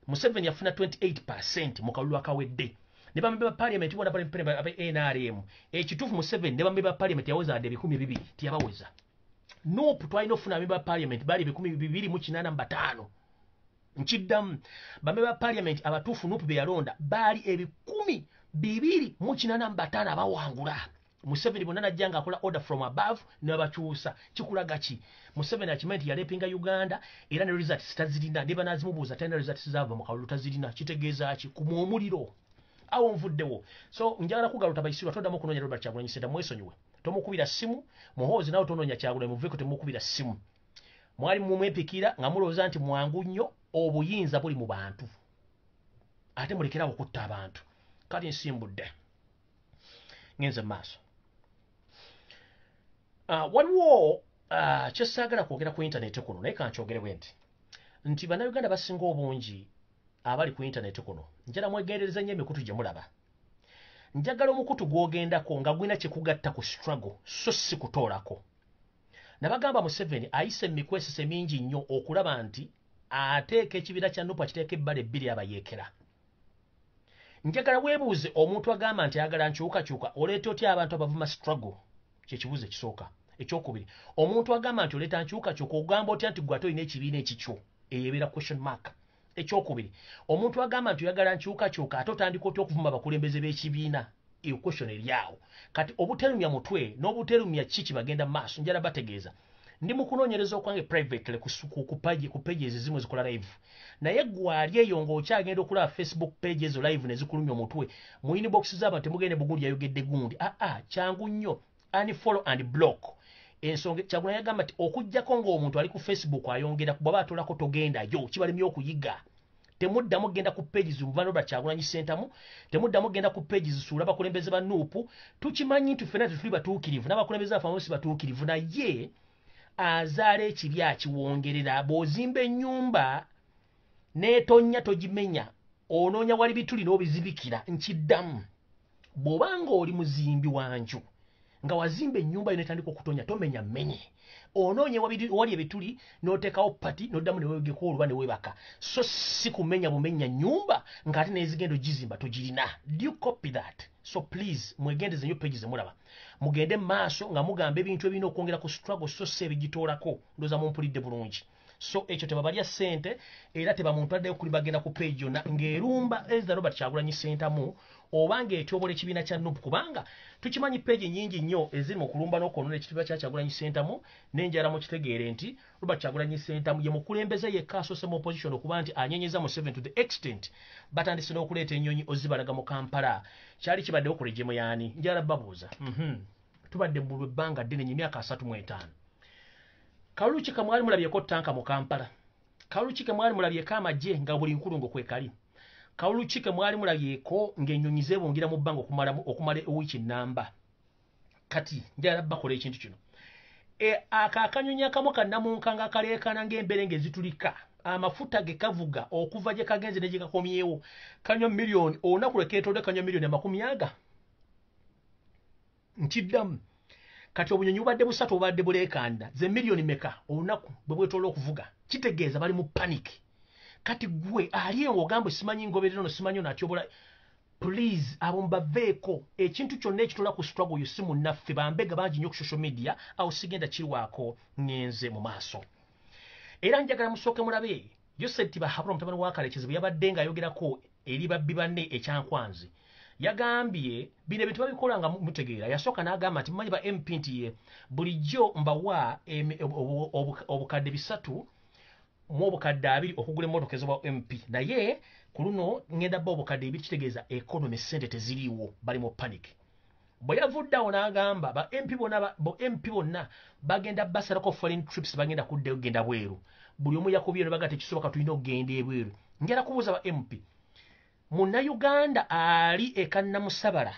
Museveni yafuna 28% mu kalulu akawedde. Ne bamemba ba parliament bona aba NRM. Ekituufu Museveni ne bamemba ba parliament yaweza adde 2,000 teyabaweza. NUP twalina okufuna bamemba ba parliament baali 2,285. Nkiddamu, bamemba ba parliament abatuufu NUP be yalonda baali 285 abawangula. Museveni bonna najja nga akola order from above n'abakyusa. Kikulaga ki? Museveni akimanyi nti yalepinga Uganda, era ne results tazirina, ne banaazimubuuza talina results zaava mu kalulu, tazirina. Kitegeeza ki? Kuma omuliro. Awo nvuddewo. So njagala kugaluta Baisirwa, toddamu okunoonya Robert Kyagulanyi Ssentamu, mwesonyiwe, tomukubira ssimu. Muhoozi nawe tonoonya Kyagulanyi, muveeko, temukubira ssimu. Mwali mumwepikira nga mulowooza nti mwangu nnyo. Obuyinza buli mu bantu, ate mulekerawo okutta abantu. Kati nsimbudde, ngenze mu maaso. Waliwo kyesaagala kwogera ku intaneti kuno, naye kankyogere bwe nti Bannayuganda basinga obungi abali ku intaneti kuno, njala mwegendereza nnyo emikutu gye mulaba. Njagala omukutu gw'ogendako nga gulina kyekugatta ku struggle, so si kutoolako. Nabagamba Museveni ayise emikwesese mingi nnyo okulaba nti ateeka ekibiina kya NUP, akiteeka ebbala ebbiri abayeekera. Njagala weebuuze omuntu agamba nti ayagala nkyukakyuka, oleeta otya abantu abavuma struggle? Kyekibuuzo ekisooka. Ekyokubiri, omuntu agamba nti oleeta nkyukakyuka, ogamba otya nti gwe ate olina ekibiina ekikyo? Eyo ebeera question mark. Ekyokubiri, omuntu agamba nti oyagala nkyukakyuka, ate otandika otya okuvuma abakulembeze b'ekibiina? Eyo question eri awo. Kati obuterumya mutwe n'obuterumya ki kibagenda mu maaso, njala bategeeza ndi mu kunoonyereza okwange privately ku pages ezimu zikola live, naye gwali eyo ng'okyagenda okulaba Facebook page ezo live ne zikulumya omutwe mu inbox z'abantu, temugende bugundi yayogedde gundi. Aa, kyangu nnyo, unfollow and block. Ensonga Kyagulanyi yagamba nti okuggyako ng'omuntu ali ku Facebook ayongera, bw'aba atolako togendayo. Kibalemye okuyiga. Temuddamu genda ku pages muva Robert Kyagulanyi Ssentamu, temuddamu genda ku pages zisuula abakulembeze ba NUP. Tukimanyi nti ffenna tetuli batuukirivu, n'abakulembeze baffe abamu si batuukirivu, naye azaala ekibi akiwongerera. Bw'ozimba ennyumba n'etonnya, togimenya, onoonya wali bituli n'obizibikira. Nkiddamu, bw'obanga oli muzimbi wa nju nga wazimba ennyumba yo netandika okutonya, tomenya mmenye, onoonye wali ebituli n'oteekawo pati, n'oddamu ne weegeka oluba ne weebaka, so si kumenya bumenya nnyumba ng'ate n'ezigenda ogizimba togirina. Do you copy that? So please, mwegendeze nnyo page zemulaba, mugende mu maaso nga mugamba ebintu ebirina okwongera ku struggle, so si ebigitoolako. Ndowooza mumpulidde bulungi. So ekyo tebabalya ssente, era tebamuntu addayo kuli bagenda ku page yonna ng'erumba eza Robert Kyagulanyi Ssentamu oba ng'etyobola ekibiina kya NUP, kubanga tukimanyi page nyingi nnyo eziri mu kulumba n'okwonoona ekitiibwa kya Kyagulanyi Ssentamu. N'enjala mukitegeere nti Robert Kyagulanyi Ssentamu ye mukulembeze yekka asoose mu opposition okuba nti anyenyeza Museveni to the extent batandise n'okuleeta ennyonyi ozibalaga mu Kampala. Kyali kibaddewo ku regime yaani? Njala babuuza. Tubadde mu ebbanga ddene nnyo, emyaka 35. Kalulu ki kamwali mulabyeko tanka mu Kampala? Kalulu ki kemwali mulabyeko amagye nga buli nkulungo kwekali? Kalulu ki kemwali mulabyeko ng'ennyonyi zeebungira mu bbanga okumala ewiiki nnamba? Kati njagala bakola ekintu kino. Ako akanyonyi akamu kannamunkanga akaleekaana ng'embeere ng'ezitulika amafuta ge kavuga okuva gye kagenze ne gye kakomyewo, kanywa miliyoni olunaku lwe keetolodde, kanywa miliyoni amakumi aga. Nkiddamu, kati obunyonyi bubadde busatu obubadde buleekaanira, ze miliyoni meka olunaku bwe bwetoola okuvuga? Kitegeeza bali mu panic. Kati gwe ali eyo ng'ogamba simanyi ngoberera ono, simanyi ono atyobola, please, abo mubaveeko. Ekintu kyonna ekitola ku struggle, oyo si munnaffe. Bambega bangi nnyo ku social media. Awo sigenda kirwako, ŋŋenze mu maaso. Era njagala musooke mulabe Yosef Tibahabula, mutabani wa Kalekezi, bwe yabadde ng'ayogerako eri babbi banne ekyankwanzi. Yagambye bino ebintu babikola nga mutegeera. Yasooka n'agamba nti mumanyi ba MP nti ye bulijjo mbawa obukadde 300 mu obukadde 20 okugula emmotoka ez'obwa MP, naye ku luno ŋŋenda bba obukadde 2. Kitegeeza economy, ssente teziriiwo, bali mu panic. Bwe yavudde awo n'agamba ba MP bonna, bo MP bonna bagenda basalako foreign trips, bagenda kuddayo kugenda bweru. Buli omu yakubye ne baga tekisoboka, tulina okugenda ebweru. Njala kubuuza ba MP, Munnayuganda ali ekannamusabala,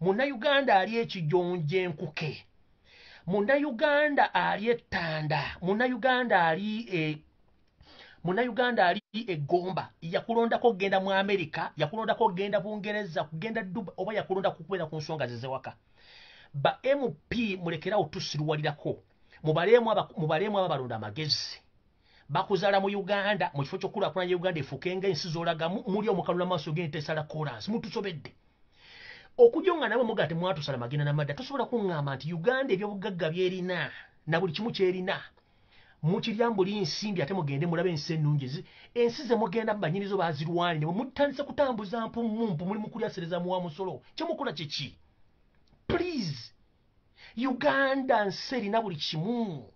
Munnayuganda ali Ekijonjo enkuke, Munnayuganda ali Ettanda, Munnayuganda ali Egomba, yakulondako okugenda mu Amerika, yakulondako okugenda Bungereza, kugenda Dubai, oba yakulonda kukubeera ku nsonga ze zewaka? Ba MP mulekerawo tusiruwalirako, mubaleemu ababalonda amagezi. Bakuzaala mu Uganda mu kifo ky'okukulaakulanya Uganda efuuke ng'ensi z'olagamu, muli omukalula maaso g'ente esala kolansi. Mutusobedde okujja nga namwe mugaa temwatusala magenda namadda. Tosobola kuŋŋamba nti Uganda ebyobugagga byerina na buli kimu kyerina. Mukirya mbuli nsimbi ate mugende mulabe ensi ennungi. Ensi ze mugenda mubanyinizo bazirwani ne mutandise kutambuza mpumumpu muli mukulyasereza muwa musolo. Kyemukola kiki? Please. Uganda nsi erina buli kimu.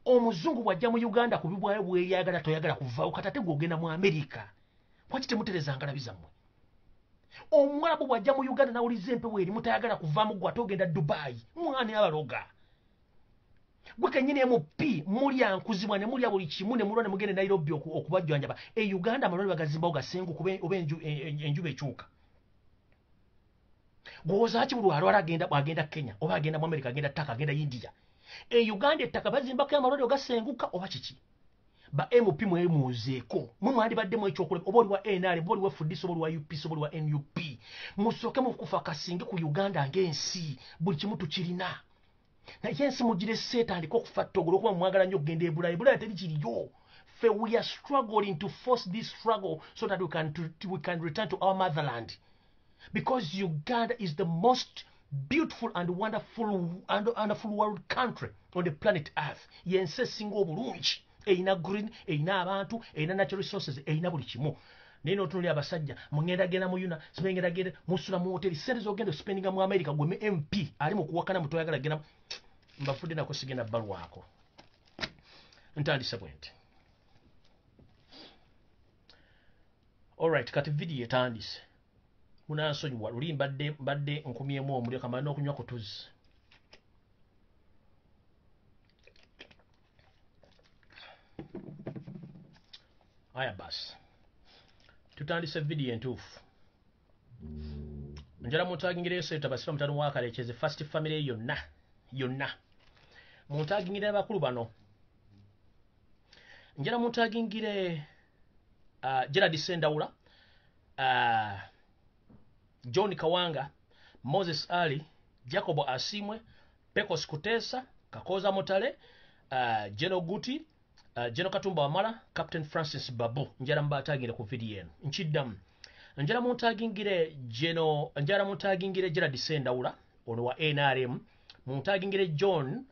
Omuzungu bw'ajja mu Uganda ku bibwayo bweyagala toyagala kuvaawo kati ate gw'ogenda mu Amerika. Lwaki temutereza ngalabi zammwe? Omuwarabu bw'ajja mu Uganda n'awuliza empewo erimu tayagala kuvaamu gwe ate ogenda Dubai. Mwana abaloga. Gwe kennyini MP mulya nkuzibwa ne mulya buli kimu ne mulwa ne mugenda Nairobi okubajjanjaba. E Uganda amalwaliro bagazimbawo gasenguka oba enjuba ekyuka. Gw'owoza ki buli alwala agenda Kenya oba agenda mu Amerika agenda Turkey agenda India. E Uganda ettaka bazimbako amalwaliro gasenguka oba kiki? Ba MP mwemuuzeeko. Mwe mwandibaddemu ekyokulaba oba oli wa NRM oba oli wa FDC oba oli wa UPC oba oli wa NUP. Musooke mukufa kasinge ku Uganda ng'ensi buli kimu tukirina. Naye ensi mugirese etandika okufa ttogo olw'okuba mwagala nnyo okugenda e Bulaaya. Bulaaya teri kiriyo. Ffe we are struggling to force this struggle so that we can return to our motherland. Because Uganda is the most beautiful and wonderful world country on the planet Earth. Yensi esinga obulungi. Erina green, erina abantu, erina natural resources, erina buli kimu. Naye n'otunuulira abasajja mugenda genda mu yuna, simengenda genda musula mu hoteli, ssente z'ogenda ospendinga mu America gwe MP ali mu kuwakana mutoyagala genda mbafudde nako sigenda bbalwako. Ntandise bwe nti. Alright, kati vidiyo etandise. Munansonyiwa luli mbadde nkumyemu omuliro kamala n'okunywa ku tuzzi. Aya basi. Tutandise vidiyo entuufu. Njala muntagingire Yosef Tabasira mutano wa Kalekezi first family yonna yonna. Muntagingire abakulu bano. Njala muntagingire Gerald Sendawula, John Kawanga, Moses Ali, Jacob Asimwe, Pecos Kutesa, Kakoza Mutale, Jeno Guti, Jeno Katumba Wamala, Captain Francis Babu. Njala mbatagingire ku vidiyo eno. Nkiddamu. Njala muntagingire Jeno, njala muntagingire Gerald Sendawula ono wa NRM, muntagingire John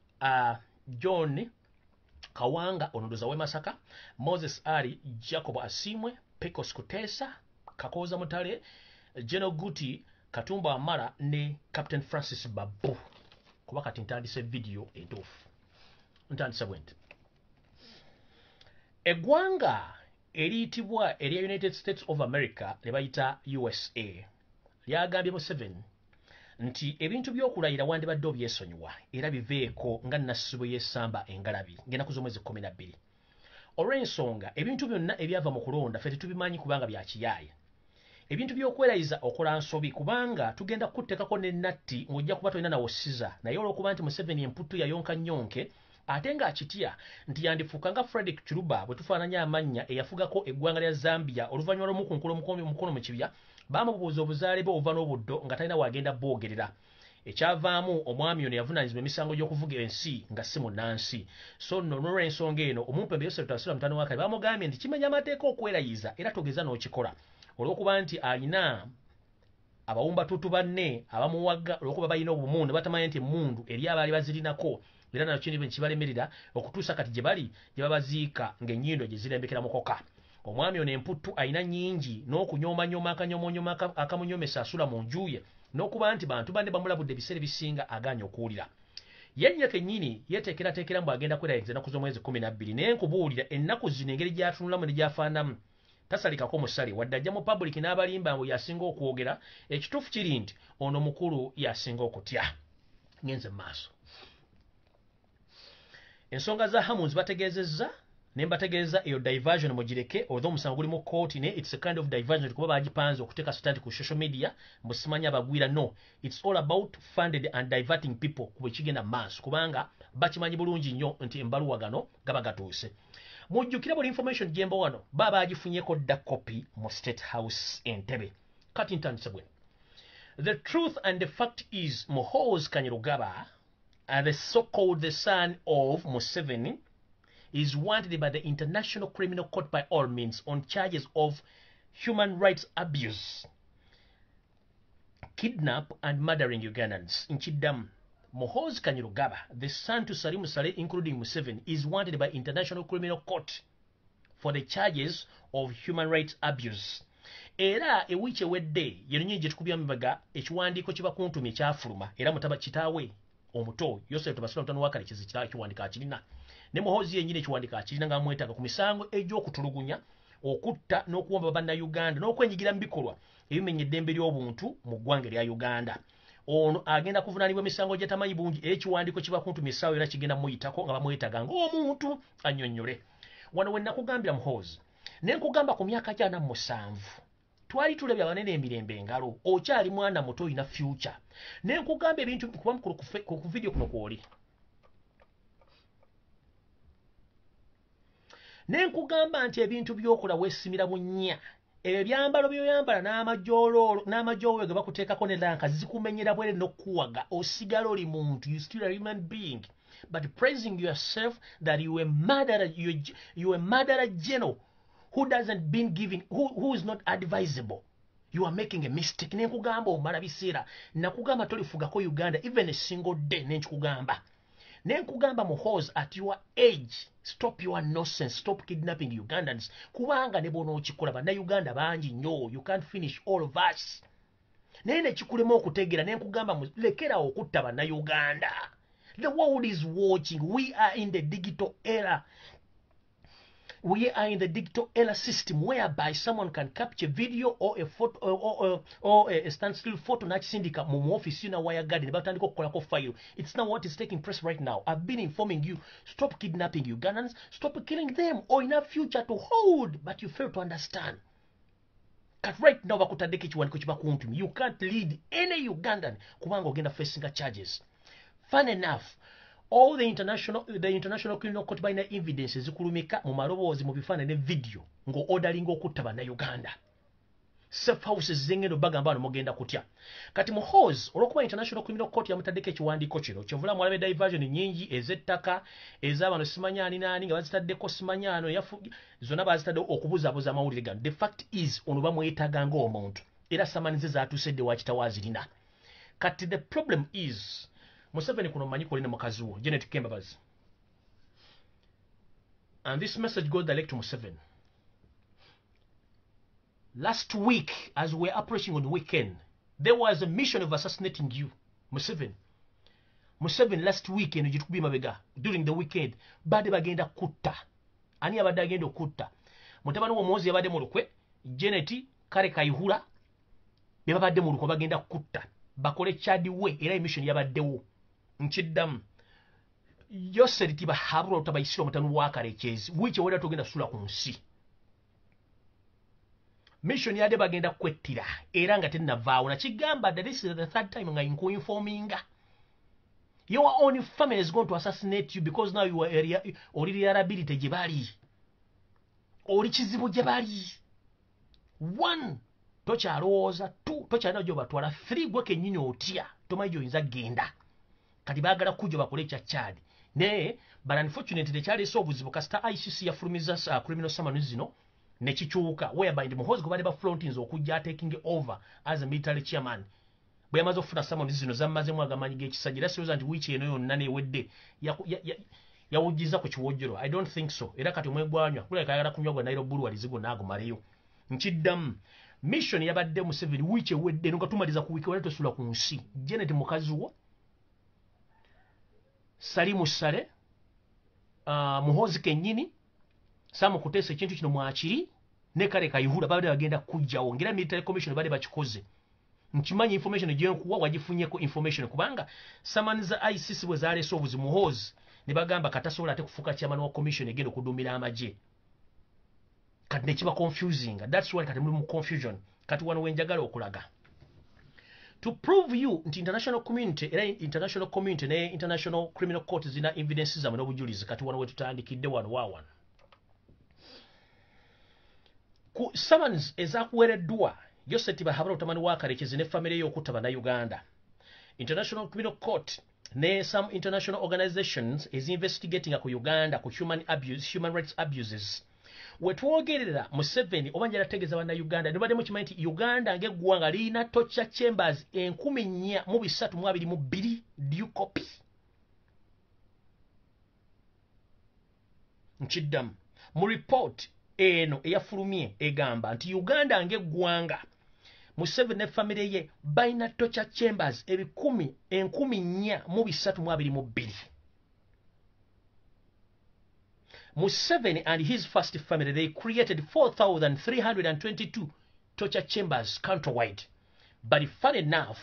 Kawanga ono ndoza we Masaka, Moses Ali, Jacob Asimwe, Pecos Kutesa, Kakoza Mutale, Jeno Guti, Katumba Wamala ne Captain Francis Babu. Kuba kati ntandise video entuufu. Ntandise bwe nti. Eggwanga eriyitibwa erya United States of America lye bayita USA lyagambye Museveni nti ebintu by'okulayira wandibadde obyesonyiwa era biveeko nga Nassibo yeesamba engalabi ng'ennaku z'omwezi 12. Olw'ensonga ebintu byonna ebyava mu kulonda ffe tetubimanyi kubanga bya kiyaaya. Ebintu by'okwerayiza okola nsobi kubanga tugenda kukuteekako ne natti ng'ojja kuba tolina nawo siza, naye olw'okuba nti Museveni emputtu yayonka nnyonke ate ng'akitya nti yandifuuka nga Frederick Chiluba bwe tufaananya amannya eyafugako eggwanga lya Zambia oluvannyuma lw'omukunkula omukono mu kibya, baamubuuza obuzaale bwe obuva n'obuddo nga talina w'agenda bwogerera. Ekyavaamu omwami ono yavunaanyizibwa emisango gy'okuvuga ensi nga si munnansi. So nno n'olw'ensonga eno omumpembe Yosef Tabasira mutano wa Kale bamugambye nti kimenya amateeka okwerayiza era togeza n'okikola olw'okuba nti alina abawumbatuutu banne abamuwaga olw'okuba balina obumu ne batamanya nti emmundu eri abaali bazirinako era nakyo kintu kibalemera okutuusa kati gye bali gye babaziika ng'ennyindo gye zirembekera mukoka. Omwami ono emputtu alina nnyingi n'okunyoomanyoma akanyomonyoma akamunyomesa asula mu nju ye n'okuba nti bantu banne bamulabudde ebiseera ebisinga agaanye okuwulira. Ye kennyini yeeteekerateekera mbu agenda kwerayiza ennaku z'omwezi 12, naye nkubuulira ennaku zino engeri gy'atunulamu ne gy'afaanamu tasalikako musale wadde ajja mu public n'abalimba mbu yasinga okwogera. Ekituufu kiri nti ono mukulu yasinga okutya. Ngenze mu maaso. Ensonga za Hamuzi bategeezezza ne mbategeeza eyo diversion mugireke, although omusango guli mu kooti naye it's a kind of diversion kuba bagipanze okuteeka stunt ku social media mbu abagwira. No, it's all about funded and diverting people ku bwe kigenda maaso kubanga bakimanyi bulungi nnyo nti embaluwa gano gaba gatuuse. Mujjukire buli information gyemba wano baba bagifunyeko dda copy mu State House Entebbe. Kati ntandise bwino. The truth and the fact is Muhoozi Kainerugaba, the so-called the son of Museveni, is wanted by the International Criminal Court by all means on charges of human rights abuse, kidnap and murdering Ugandans. Nkiddamu. Muhoozi Kainerugaba, the son to Salim Saleh, including Museveni, is wanted by International Criminal Court for the charges of human rights abuse. Era ewiiki ewedde yennyini gye tukubya mbaga, ekiwandiiko kibakuntumye kyafuluma, era mutaba kitaawe omuto Yosef Tabasula, mutano wa Kalekezi, kitaawe ekiwandiiko akirina, ne Muhoozi yennyini ekiwandiiko akirina, nga bamwetaaga ku misango egy'okutulugunya, okutta n'okuwamba Bannayuganda n'okwenyigira mu bikolwa ebimenya eddembe ly'obuntu mu ggwanga erya Uganda. Ono agenda kuvunaanibwa emisango gy'atamanyi bungi, era ekiwandiiko kibakuntumye essaawa era kigenda muyitako nga bamwetaaga ng'omuntu annyonnyole. Wano we nakugambira Muhoozi, ne nkugamba ku myaka gya 47 twali tulabye abanene emirembe engalo, okyali mwana muto, olina future. Ne nkugamba ebintu kuba mukulu ku video kuno kwoli. Ne nkugamba nti ebintu by'okola weesimira bunnya, ebyambalo by'oyambala n'amajoolo ge bakuteekako ne rank zikumenyera bwere n'okukuwaga, osigala oli muntu, you still a human being. But praising yourself that you a murderer, you a murderer general who doesn't been giving, who is not advisable. You are making a mistake. Nenkugamba omala biseera. Nakugamba tolifugako Uganda even a single day, nenkugamba. Nenkugamba Muhoozi, at your age, stop your nonsense, stop kidnapping Ugandans. Kubanga ne bw'onookikola, Bannayuganda bangi nnyo, you can't finish all of us. Naye nekikulema okutegeera, nenkugamba lekerawo okutta Bannayuganda. The world is watching. We are in the digital era. We are in the digital era system whereby someone can capture video or a photo or a standstill photo n'akisindika mu office yona wayagade ne batandika okukolako file. It's not what is taking place right now. I've been informing you, stop kidnapping Ugandans, stop killing them, or enough future to hold, but you fail to understand. Kat right now bakutaddeko ekiwandiiko kibakuntumye. You can't lead any Ugandan kubanga ogenda facing charges. Fun enough, all the International Criminal Court balina evidence ezikulumika mu maloboozi, mu bifaananyi ne video ng'odalinga okutta Bannayuganda. Safe houses zengendo bagamba wano mugenda kutya. Kati Muhoozi, olw'okuba International Criminal Court yamutaddeko ekiwandiiko kino, kyovula mwalabe diversion nyingi ez'ettaka ez'abano simanyi ani naani nga bazitaddeko simanyi ano zonna bazitaddewo okubuzaabuza amawulire gano. The fact is ono bamwetaaga ng'omuntu, era summons ze zaatuuse dde wakitawo azirina. Kati the problem is Museveni kuno mmanyi koli ne mukazi wo Janet Kembabazi, and this message goes direct to Museveni. Last week, as we were approaching on the weekend, there was a mission of assassinating you, Museveni. Museveni, last week eno gyetukubye mabega, during the weekend badde bagenda kutta. Ani abadde agenda okutta? Mutabani wo yabadde mu lukwe, Janet Kale Kayihura, be babadde mu lukwe bagenda kutta bakole Chad we, era emission yabaddewo. Nkiddamu, Yoseri Tibahabulwa Lutabayisirwa, mutanu wa Karekyezi, wiiki ewera togenda sula ku nsi. Mission yadde bagenda kwettira era nga tennavaawo. Nakigamba that this is the third time nga nkuinforminga. Your own family is going to assassinate you because now you are area, oli liability gye bali, oli kizibu gye bali. One, tokyalowooza. Two, tokyalina gyobatwala. Three, gwe kennyini otya, tomanyi gyoyinza genda. Kati baagala kujja bakole ekya Chad, naye but unfortunately tekyaleese obuzibu. Kasita ICC yafulumiza criminal summons zino nekikyuka, whereby ndi Muhoozi gwe bali bafrontinze okujja taking over as a military chairman, bwe yamaze okufuna summons zino zammazemu agamanyi g'ekisajja. Era sirowooza nti wiiki eno yonna newedde yawujjiza ku kiwojjolo. I don't think so. Era kati omwegwanywa kulabika ayagala kunywa gwa Nile Breweries gonna agumaleyo. Nkiddamu, mission yabadde Museveni wiiki ewedde nga tumaliza ku wiiki wala tosula ku nsi. Janet mukazi wo, Salimu Sale, Muhoozi kennyini, Sam Kutesa, ekintu kino mwakiri ne Kale Kayihura babadde bagenda kujjawo ngera military commission badde bakikoze. Nkimanyi information gyenkuwa wagifunyeko information, kubanga summons za ICC bwe zaleese obuzibu, Muhoozi ne bagamba katasobola ate kufuuka chairman wa commission egenda okuduumira amagye. Kati nekiba confusing. That's why kati muli mu confusion. Kati wano wenjagala okulaga to prove you nti international community, era international community ne International Criminal Court zina evidence zammwe n'obujulizi. Kati wano wetutandikidde, wano wawano ku summons ezakuweereddwa Yoseti Bahabula Otamani wa Karekezi ne famire y'okutta Bannayuganda. International Criminal Court ne some international organizations is investigating ku Uganda ku human abuse, human rights abuses. Wetwogerera Museveni oba njala tegeeza Bannayuganda, nibadde mukimanyi nti Uganda ng'eggwanga lirina torture chambers 4322? Do Do you copy? Nkiddamu, mu report eno eyafulumye egamba nti Uganda ng'eggwanga, Museveni ne famire ye balina torture chambers ebikumi 4322. Museveni and his first family, they created 4,322 torture chambers countrywide. But funny enough,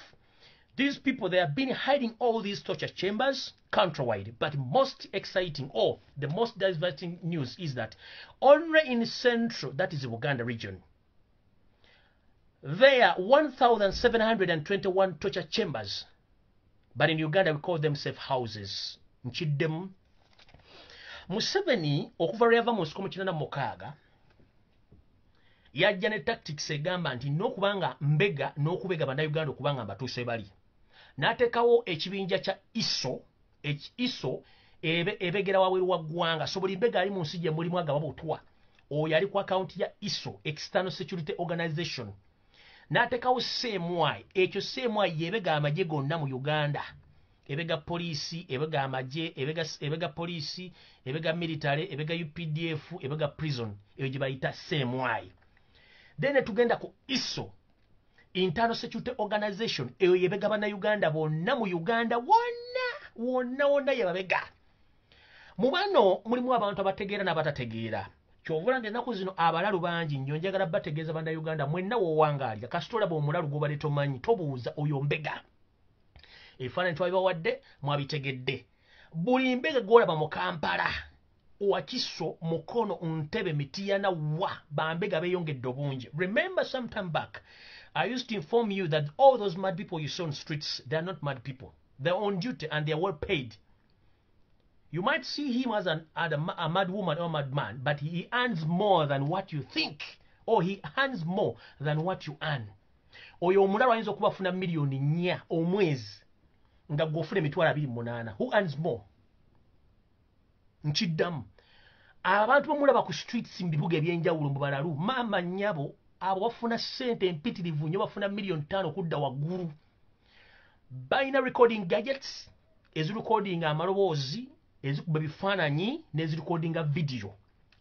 these people, they have been hiding all these torture chambers countrywide. But most exciting, or the most diverting news is that only in Central, that is the Uganda region, there are 1,721 torture chambers. But in Uganda, we call them safe houses. Nkiddemu. Museveni okuva lwe yava mu nsiko mu 86 yajja ne tactics egamba nti n'okubanga mbega n'okubega Bannayuganda okubanga mbatuuse bali. N'ateekawo ekibinja kya ISO, ISO ebegera wabweru wa ggwanga. So buli mbega ali mu nsi gye mulimu agaba butwa, oyo ali ku akawunti ya ISO, External Security Organization. N'ateekawo CMI, ekyo CMI yebega amagye gonna mu Uganda. Ebega poliisi, ebega amagye, ebega poliisi, ebega military, ebega UPDF, ebega prison, eyo gye bayita CMI. Then tugenda ku ISO, Internal Security Organization, eyo yebega Bannayuganda bonna mu Uganda wonna wonna wonna yebabega. Mu bano mulimu abantu abategeera n'abatategeera. Ky'ovula nti ennaku zino abalalu bangi nnyo. Njagala bategeeza Bannayuganda mwenna w'owangaalira, kasita olaba omulalu gw'obadde tomanyi, tobuuza, oyo mbega. Ebifaananyi twabibawadde, mwabitegedde. Buli mbega gw'olaba mu Kampala, Wakiso, Mukono, Ntebe, Mityana, wa bambega beeyongedde obungi. Remember some time back, I used to inform you that all those mad people you saw on streets, they are not mad people. They're on duty and they are well paid. You might see him as a mad woman or a madman, but he earns more than what you think, or he earns more than what you earn. Oyo omulalu ayinza okuba afuna 4 miliyoni omwezi nga gw'ofuna 28,000. Who earns more? Nkiddamu, abantu bamulaba ku streets mu bibuga ebyenjawulo mu balalu, maama nnyabo, abo bafuna ssente empitirivu nnyo, bafuna 5 miliyoni okudda waggulu. Balina recording gadgets ezirecordinga amaloboozi, ezikuba ebifaananyi n'ezirecordinga video,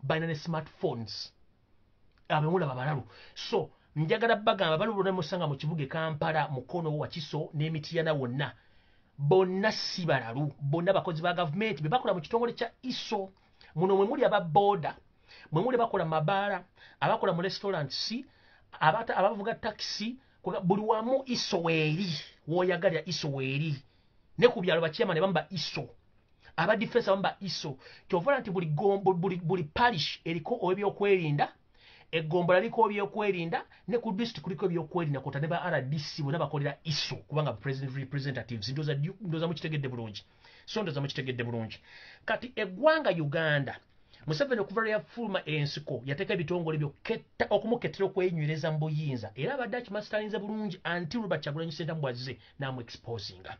balina ne smartphones. Abemulaba balalu. So njagala bagamba bali bonna musanga mu kibuga e Kampala, Mukono, Wakiso n'Emityana wonna, bonna si balalu, bonna bakozi ba gavumenti be bakola mu kitongole kya ISO. Muno mwe muli aba boda, mwe muli bakola mabaala, abakola mu restaurants, abavuga taxi, buli wamu ISO weeri. W'oyagalira ISO weeri. Ne ku byalo bakyama ne bamba ISO, aba defense bamba ISO. Kyova nti buli gombo, buli parish eriko ebyokwerinda, egombola liko ebyokwerinda, ne ku district kuliko ebyokwerinda, kota ne ba RDC bonna bakolera ISO kubanga president representatives. Ndoza mukitegedde bulungi. So ndoza mukitegedde bulungi. Kati eggwanga Uganda, Museveni okuva lwe yafuluma ensiko yateeka ebitongole byo okumukettera okwenywereza mu buyinza, era abadde akimasitalinze bulungi until Robert Kyagulanyi Ssentamu bw'azze n'amu exposinga.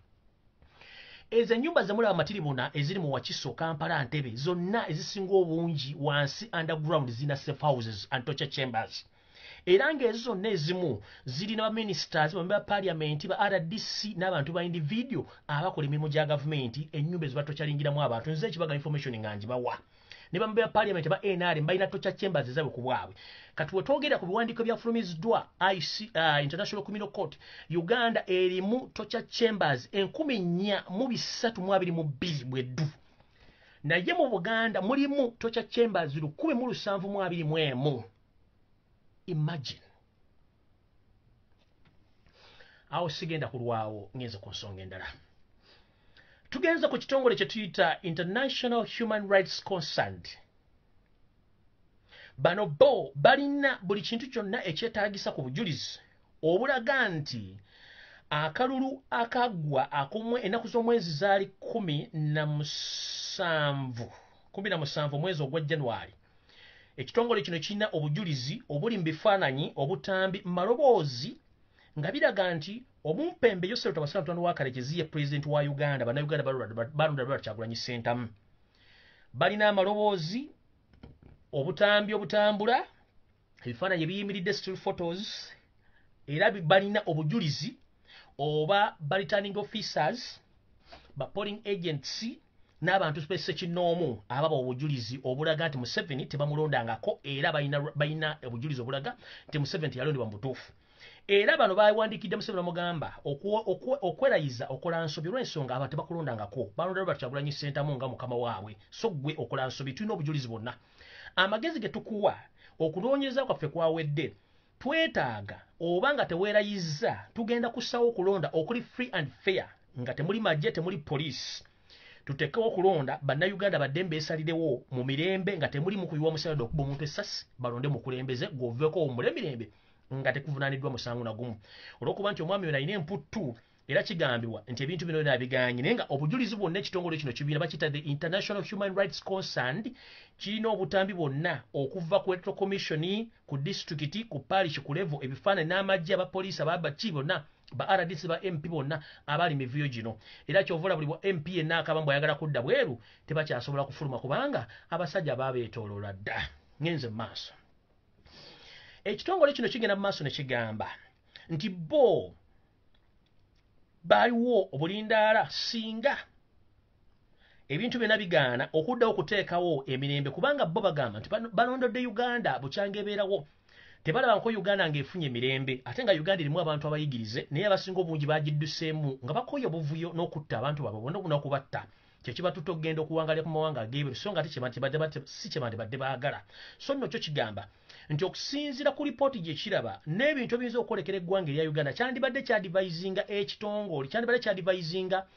Ezo ennyumba zemulaba matiribona eziri mu Wakiso, Kampala, Ntebe, zonna ezisinga obungi wansi underground zirina safe houses and torture chambers, era ng'ezo zonna ezimu zirina baministers, bamemba ba parliament, ba RDC n'abantu ba individual abakola emirimu gya gavumenti. Ennyumba ezo batokyalingiramu abantu. Nze ekibaga information nga ngibawa. Ne bamemba ba parliament ba NRM balina torture chambers ezaabwe ku bwabwe. Kati wetwogera ku biwandiiko byafulumiziddwa IC, International Criminal Court, Uganda erimu torture chambers 4322 bweddu, naye mu Buganda mulimu torture chambers 1721. Imagine. Awo sigenda kulwawo, ngenze ku nsonga endala. Tugenze ku kitongole kye tuyita International Human Rights Concern. Bano bo balina buli kintu kyonna ekyetaagisa ku bujulizi obulaga nti akalulu akaggwa akomwe ennaku z'omwezi zaali 17, 17 omwezi ogwa January. Ekitongole kino kirina obujulizi obuli mu bifaananyi, obutambi, maloboozi nga biraga nti omumpembe Yosef Tabasala mutabani wa Kalekezi ye pulezidenti wa Uganda. Bannayuganda balonda Robert Kyagulanyi Ssentamu. Balina amaloboozi, obutambi obutambula, ebifaananyi ebiyimiridde, still photos, era balina obujulizi oba ba returning officers. ba polling agents n'abantu ssekinnoomu ababa obujulizi obulaga nti Museveni tebamulondangako, era balina obujulizi obulaga nti Museveni teyalondebwa mu butuufu. Era bano bawandiikidde Museveni bamugamba okwerayiza okola nsobi olw'ensonga abantu tebakulondangako, balonda Robert Kyagulanyi Ssentamu nga mukama waabwe, so ggwe okola nsobi, tulina obujulizi bwonna. Amagezi ge tukuwa, okunoonyereza kwaffe kwawedde, twetaaga oba nga teweerayizza tugenda kussawo okulonda okuli free and fair, nga temuli magye, temuli poliisi. Tuteekewo okulonda bannayuganda baddembe beesalirewo mu mirembe nga temuli mu kuyiwa musaayi okuba omuntu essasi, balonde mukulembeze gw'oveeko owummule emirembe nga tekuvunaaniddwa musango na gumu. Olw'okuba nti omwami ono alina emputtu, era kigambibwa nti ebintu bino byonna abigaanye, naye nga obujulizi bwonna ekitongole kino kibiina bakiyita the International Human Rights Concerned kirina obutambi bwonna okuva ku Electoral Commission, ku disitulikiti, ku parish, ku level, ebifaananyi n'amagye, abapoliisi, ababaki bonna, ba RDC, ba MP bonna abali mivuyo gino. Era ky'ova olaba buli bwa MP yenna akaba mbu ayagala kudda bweru tebakyasobola kufuluma kubanga abasajja baabeetooloola dda. Ngenze mu maaso. Ekitongole kino kigenda mu maaso ne kigamba nti bo baaliwo obulindaala singa ebintu byonna bigaana okuddawo okuteekawo emirembe, kubanga bo bagamba nti balondodde Uganda bukyanga ebeerawo, tebalaba nko Uganda ng'efunye emirembe, ate nga Uganda erimu abantu abayigirize, naye abasinga obungi bagidduseemu nga bakooye obuvuyo n'okutta abantu baabwe bonna n'okubatta. Kyekibatutte okugenda okuwangalira ku mawanga ag'ebweru, so nga ate si kye bandibadde baagala. So nno kyo kigamba nti okusinziira ku lipooti gye kiraba n'ebintu ebiyinza okwolekera eggwanga erya Uganda, kyandibadde kyadivayizinga ekitongole, kyandibadde kyadivayizinga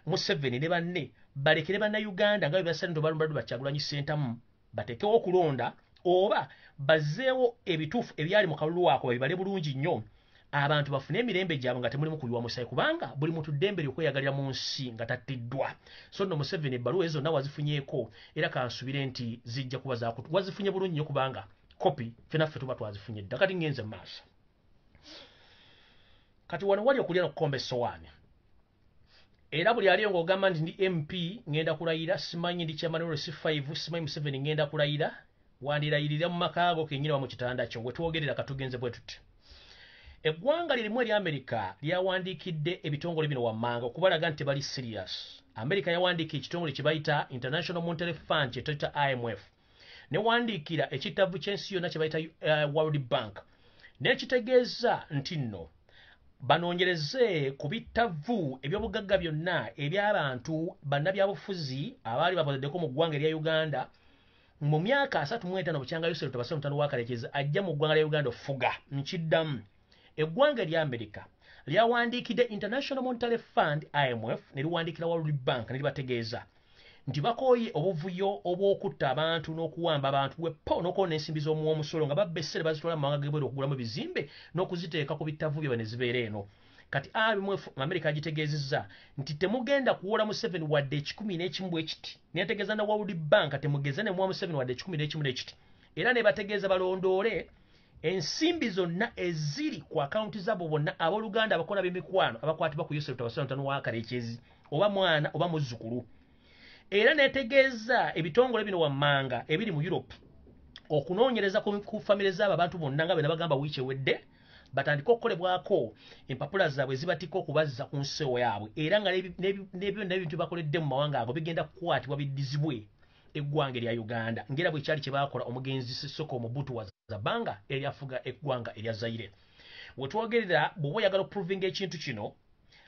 Museveni ne banne balekere bannayuganda nga bwe basala nti balumba Kyagulanyi Ssentamu, bateekewo okulonda oba bazzeewo ebituufu ebyali mu kalulu ako babibale bulungi nnyo, abantu bafune emirembe gyabwe nga temulimu kuyiwa musaayi, kubanga buli muntu ddembe lye okweyagalira mu nsi nga tattiddwa. So nno Museveni ebbaluwa ezo zonna wazifunyeeko, era kansubire nti zijja kuba wazifunye bulungi nnyo kubanga kopi ffe naffe tuba twazifunye dda. Kati ngenze mu maaso. Kati wano wali okulya n'okukomba essowaani, era buli aliyo ng'ogamba nti ndi MP ngenda kulayira, simanyi ndi chairman wa C5, simanyi Museveni ngenda kulayira, wandirayirira mu maka go kennyini wa mu kitanda kyo. We twogerera katugenze bwe tuti. Eggwanga lirimu erya Amerika lyawandiikidde ebitongole bino wammanga okubalaga nti tebali serious. Amerika yawandiika ekitongole kye bayita International Monetary Fund, kye tuyita IMF, newandiikira ekitavu ky'ensi yonna kye bayita World Bank, n'ekitegeeza nti nno banoonyereze ku bittavu ebyobugagga byonna eby'abantu bannabyabufuzi abaali bakozeddeko mu ggwanga erya Uganda mu myaka 35 bukyanga Yoseri Tabasira mutano wa Kalekezi ajja mu ggwanga lya Uganda ofuga. Nkiddamu, eggwanga erya Amerika lyawandiikidde International Monetary Fund IMF ne liwandiikira World Bank ne libategeeza nti bakooye obuvuyo obw'okutta abantu n'okuwamba abantu wepo n'okwona ensimbi z'omuwa omusolo nga babba essere bazitwala mu mawanga g'ebweru okugulamu ebizimbe n'okuziteeka ku bittavu byabwe ne zibeera eno. Kati IMF Amerika agitegeezezza nti temugenda kuwola Museveni wadde 101 bwe kiti, neyategeeza na World Bank temugeza ne muwa Museveni wadde 101 n'ekiti, era ne bategeeza balondoole ensimbi zonna eziri ku akawunti zaabo bonna abooluganda abakola b'emikwano abakwatibwa ku Yoseri Tabasira mutano wa Kalekezi oba mwana oba muzzukulu. Era netegeeza ebitongole bino wammanga ebiri mu Europe okunoonyereza ku famire zaabo abantu bonna nga bwe nabagamba wiiki ewedde, batandike okukolebwako empapula zaabwe zibatikka okubazza ku nsewo yaabwe, era nga n'ebyonna ebintu bakoledde mu mawanga ago bigenda kukwatibwa biddizibwe eggwanga erya Uganda, ng'era bwe kyali kye baakola omugenzi Sisoko Mobutu wa Zabanga eryafuga eggwanga erya Zaire. We twogerera, bw'oba oyagala okuprovinga ekintu kino,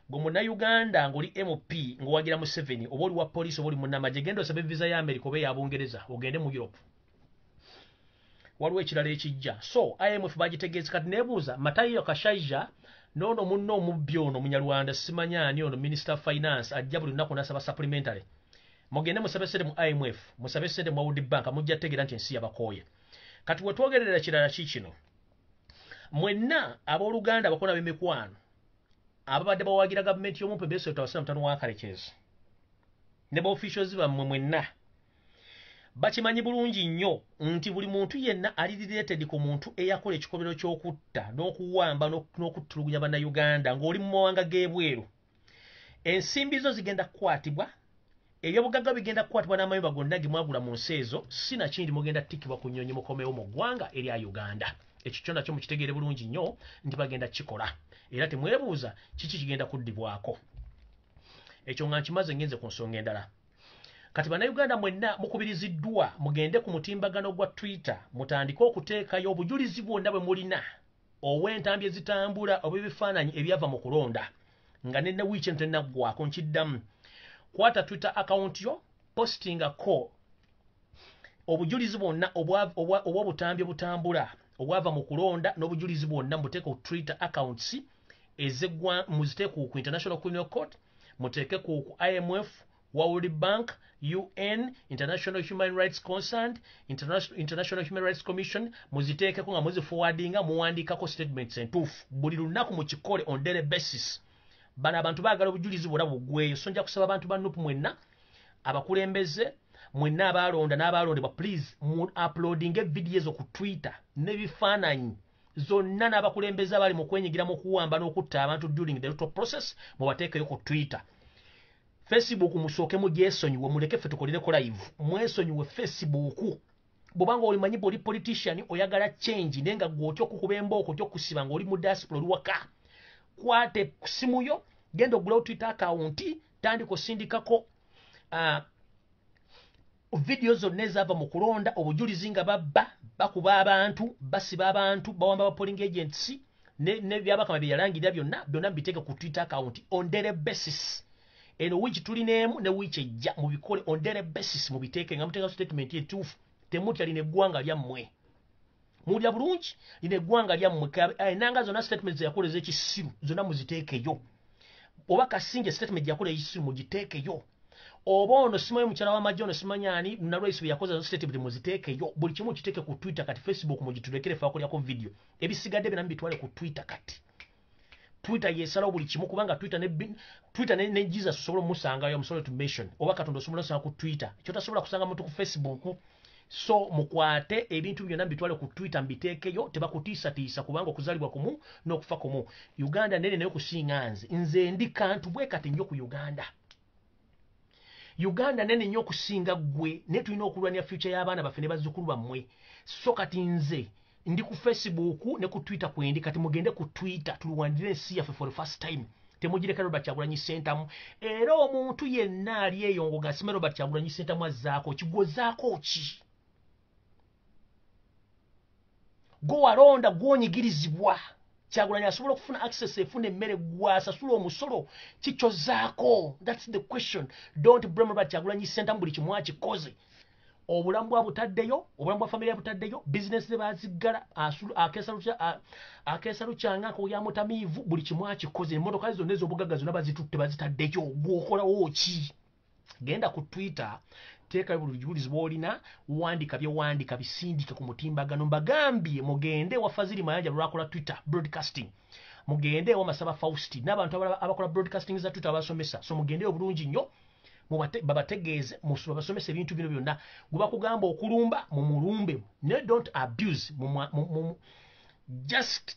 gwe munnayuganda ng'oli MP ng'owagira Museveni, oba oli wa poliisi oba oli munnamagye, genda osabe visa ya Amerika oba eya Bungereza ogende mu Europe. Waliwo ekirala ekijja. So IMF bagitegeeza. Kati neebuuza Matayo Kashaija n'ono munno omubbi ono Munyarwanda, simanya ani ono Minister of Finance ajja buli lunaku n'asaba supplementary. Mugende musabe ssente mu IMF, musabe ssente mu World Bank, mujja tegeera nti ensi yabakooye. Kati we twogerera kirala ki kino, mwenna abooluganda abakola b'emikwano ababadde bawagira gavumenti y'omumpe Yoseri Tabasira mutano wa Kalekezi ne ba officials bammwe mwenna, bakimanyi bulungi nnyo nti buli muntu yenna ali related ku muntu eyakola ekikolobero ky'okutta n'okuwamba n'okutulugunya bannayuganda ng'oli mu mawanga g'ebweru, ensimbi zo zigenda kukwatibwa, ebyobugagga bigenda kukwatibwa n'amayumba gonna ge mwagula mu nsi ezo, si nakindi mugenda tikkibwa ku nnyonyi mukomewo mu ggwanga erya Uganda. Ekyo kyo nakyo mukitegeere bulungi nnyo nti bagenda kukikola, era temwebuuza kiki kigenda kuddibwako. Ekyo nga nkimaze, ngenze ku nsonga endala. Kati Bannayuganda mwenna mukubiriziddwa mugende ku mutimbagano gwa Twitter, mutandike okuteekayo obujulizi bwonna bwe mulina obw'entambi ezitambula, obw'ebifaananyi ebyava mu kulonda nga ne wiiki eno tennaggwako. Nkiddamu, kwata Twitter account yo, postingako obujulizi bwonna obw'obutambi obutambula obwava mu kulonda, n'obujulizi bwonna muteeke ku Twitter accounts ezeggwa, muziteeke ku International Criminal Court, muteeke ku IMF, World Bank, UN, International Human Rights Concerned, International Human Rights Commission, muziteekeko nga muziforwardinga, muwandiikako statements entuufu. Buli lunaku mukikole on daily basis. Bano abantu baagala obujulizi bwonna buggweeyo. So nja kusaba abantu ba NUP mwenna, abakulembeze mwenna, abaalonda n'abaalondebwa, please mu uploadinga evidiyo ezo ku Twitter n'ebifaananyi zonna, n'abakulembeze abali mu kwenyigira mu kuwamba n'okutta abantu during the electoral process mubateekeyo ku Twitter. Facebook musooke mugyesonyiwe, muleke ffe tukolereko live. Mwesonyiwe Facebook. Bw'obanga olimanyi bw'oli politician oyagala change, naye nga gwe otya okukuba embooko, otya okusiba ng'oli mu diaspora, oli waka, kwate simu yo, genda ogulawo Twitter account, tandika osindikako vidiyo zonna ezaava mu kulonda, obujulizi nga babba, bakuba abantu, basiba abantu, bawamba ba polling agents ne Byabakama bye yalangirira byonna byonna, mbiteeke ku Twitter account on daily basis. Eno wiiki tulina emu ne wiiki ejja, mubikole on daily basis, mubiteeke nga muteeka statement etuufu. Temutya, lino eggwanga lyammwe. Mulya bulungi, lino eggwanga lyammwe. Enanga zonna statement zeyakola ez'ekisiru zonna muziteekeyo, oba Kasinje statement yakola ekisiru mugiteekeyo, oba ono simanyi mukyala w'amagye ono simanyi ani Nalwaisi bwe yakoze statement muziteekeyo. Buli kimu kiteeke ku Twitter. Kati Facebook mugitulekere fe akolyako video, ebisigadde byonna mubitwale ku Twitter. Kati Twitter yesalawo buli kimu, kubanga Twitter ne Jesus osobola omusangayo, omusobola to mention, oba Katonda osobola osanga ku Twitter, kyotasobola kusanga muntu ku Facebook. So mukwate ebintu byonna mbitwale ku Twitter, mbiteekeyo. Tebakutiisatiisa, kubanga okuzaalibwa kumu n'okufa kumu. Uganda nene naye okusinga nze. Nze ndi kantu bwe kati nnyo ku Uganda. Uganda nene nnyo okusinga ggwe, naye tulina okulwanira future y'abaana baffe ne bazzukulu bammwe. So kati nze ndi ku Facebook ne ku Twitter kwendi. Kati mugende ku Twitter, tulwanire ensi yaffe for the first time. Temugireka Robert Kyagulanyi Sentamu. Era omuntu yenna ali eyo ng'ogasima Robert Kyagulanyi Sentamu azzaako ki? Gwozaako ki? Gwe walonda, gwonyigirizibwa. Kyagulanyi asobola okufuna access efuna emmere, gwasasula omusolo, kikyozaako? That's the question. Don't blame Robert Kyagulanyi Sentamu. Buli kimu akikoze, obulamu bwa butaddeyo, obulamu bwa family butaddeyo, bizinesi ze baziggala, akeesa lukyanga ya mutamiivu, buli kimu akikoze, emmotoka zonna ez'obugagga zonna bazitutte, bazitaddeyo. Gw'okolawo ki? Genda ku Twitter, teekayo buli bujulizi bw'olina, wandika byewandika, bisindike ku mutimbagano. Mbagambye mugende wa Fazili Mayanja lwakola Twitter broadcasting, mugende ewa Masaba Fausti n'abantu abalala abakola broadcasting za Twitter, abasomesa. So mugendeyo bulungi nnyo, babategeeze, babasomesa ebintu bino byonna. Gwe bakugamba okulumba, mumulumbe, ne don't abuse, just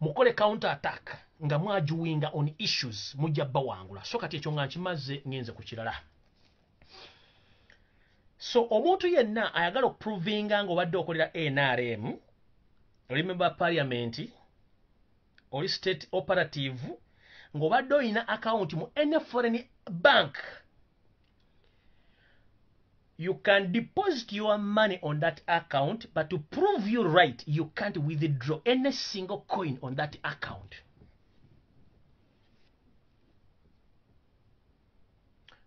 mukole counter attack nga mwajuwinga on issues, mujja bawangula. So kati ekyo nga nkimaze, ngenze ku kirala. So omuntu yenna ayagala okuprovinga nga obadde okolera NRM, oli member parliament, oli state operative, ng'obadde olina account mu any foreign bank, you can deposit your money on that account, but to prove you right, you can't withdraw any single coin on that account.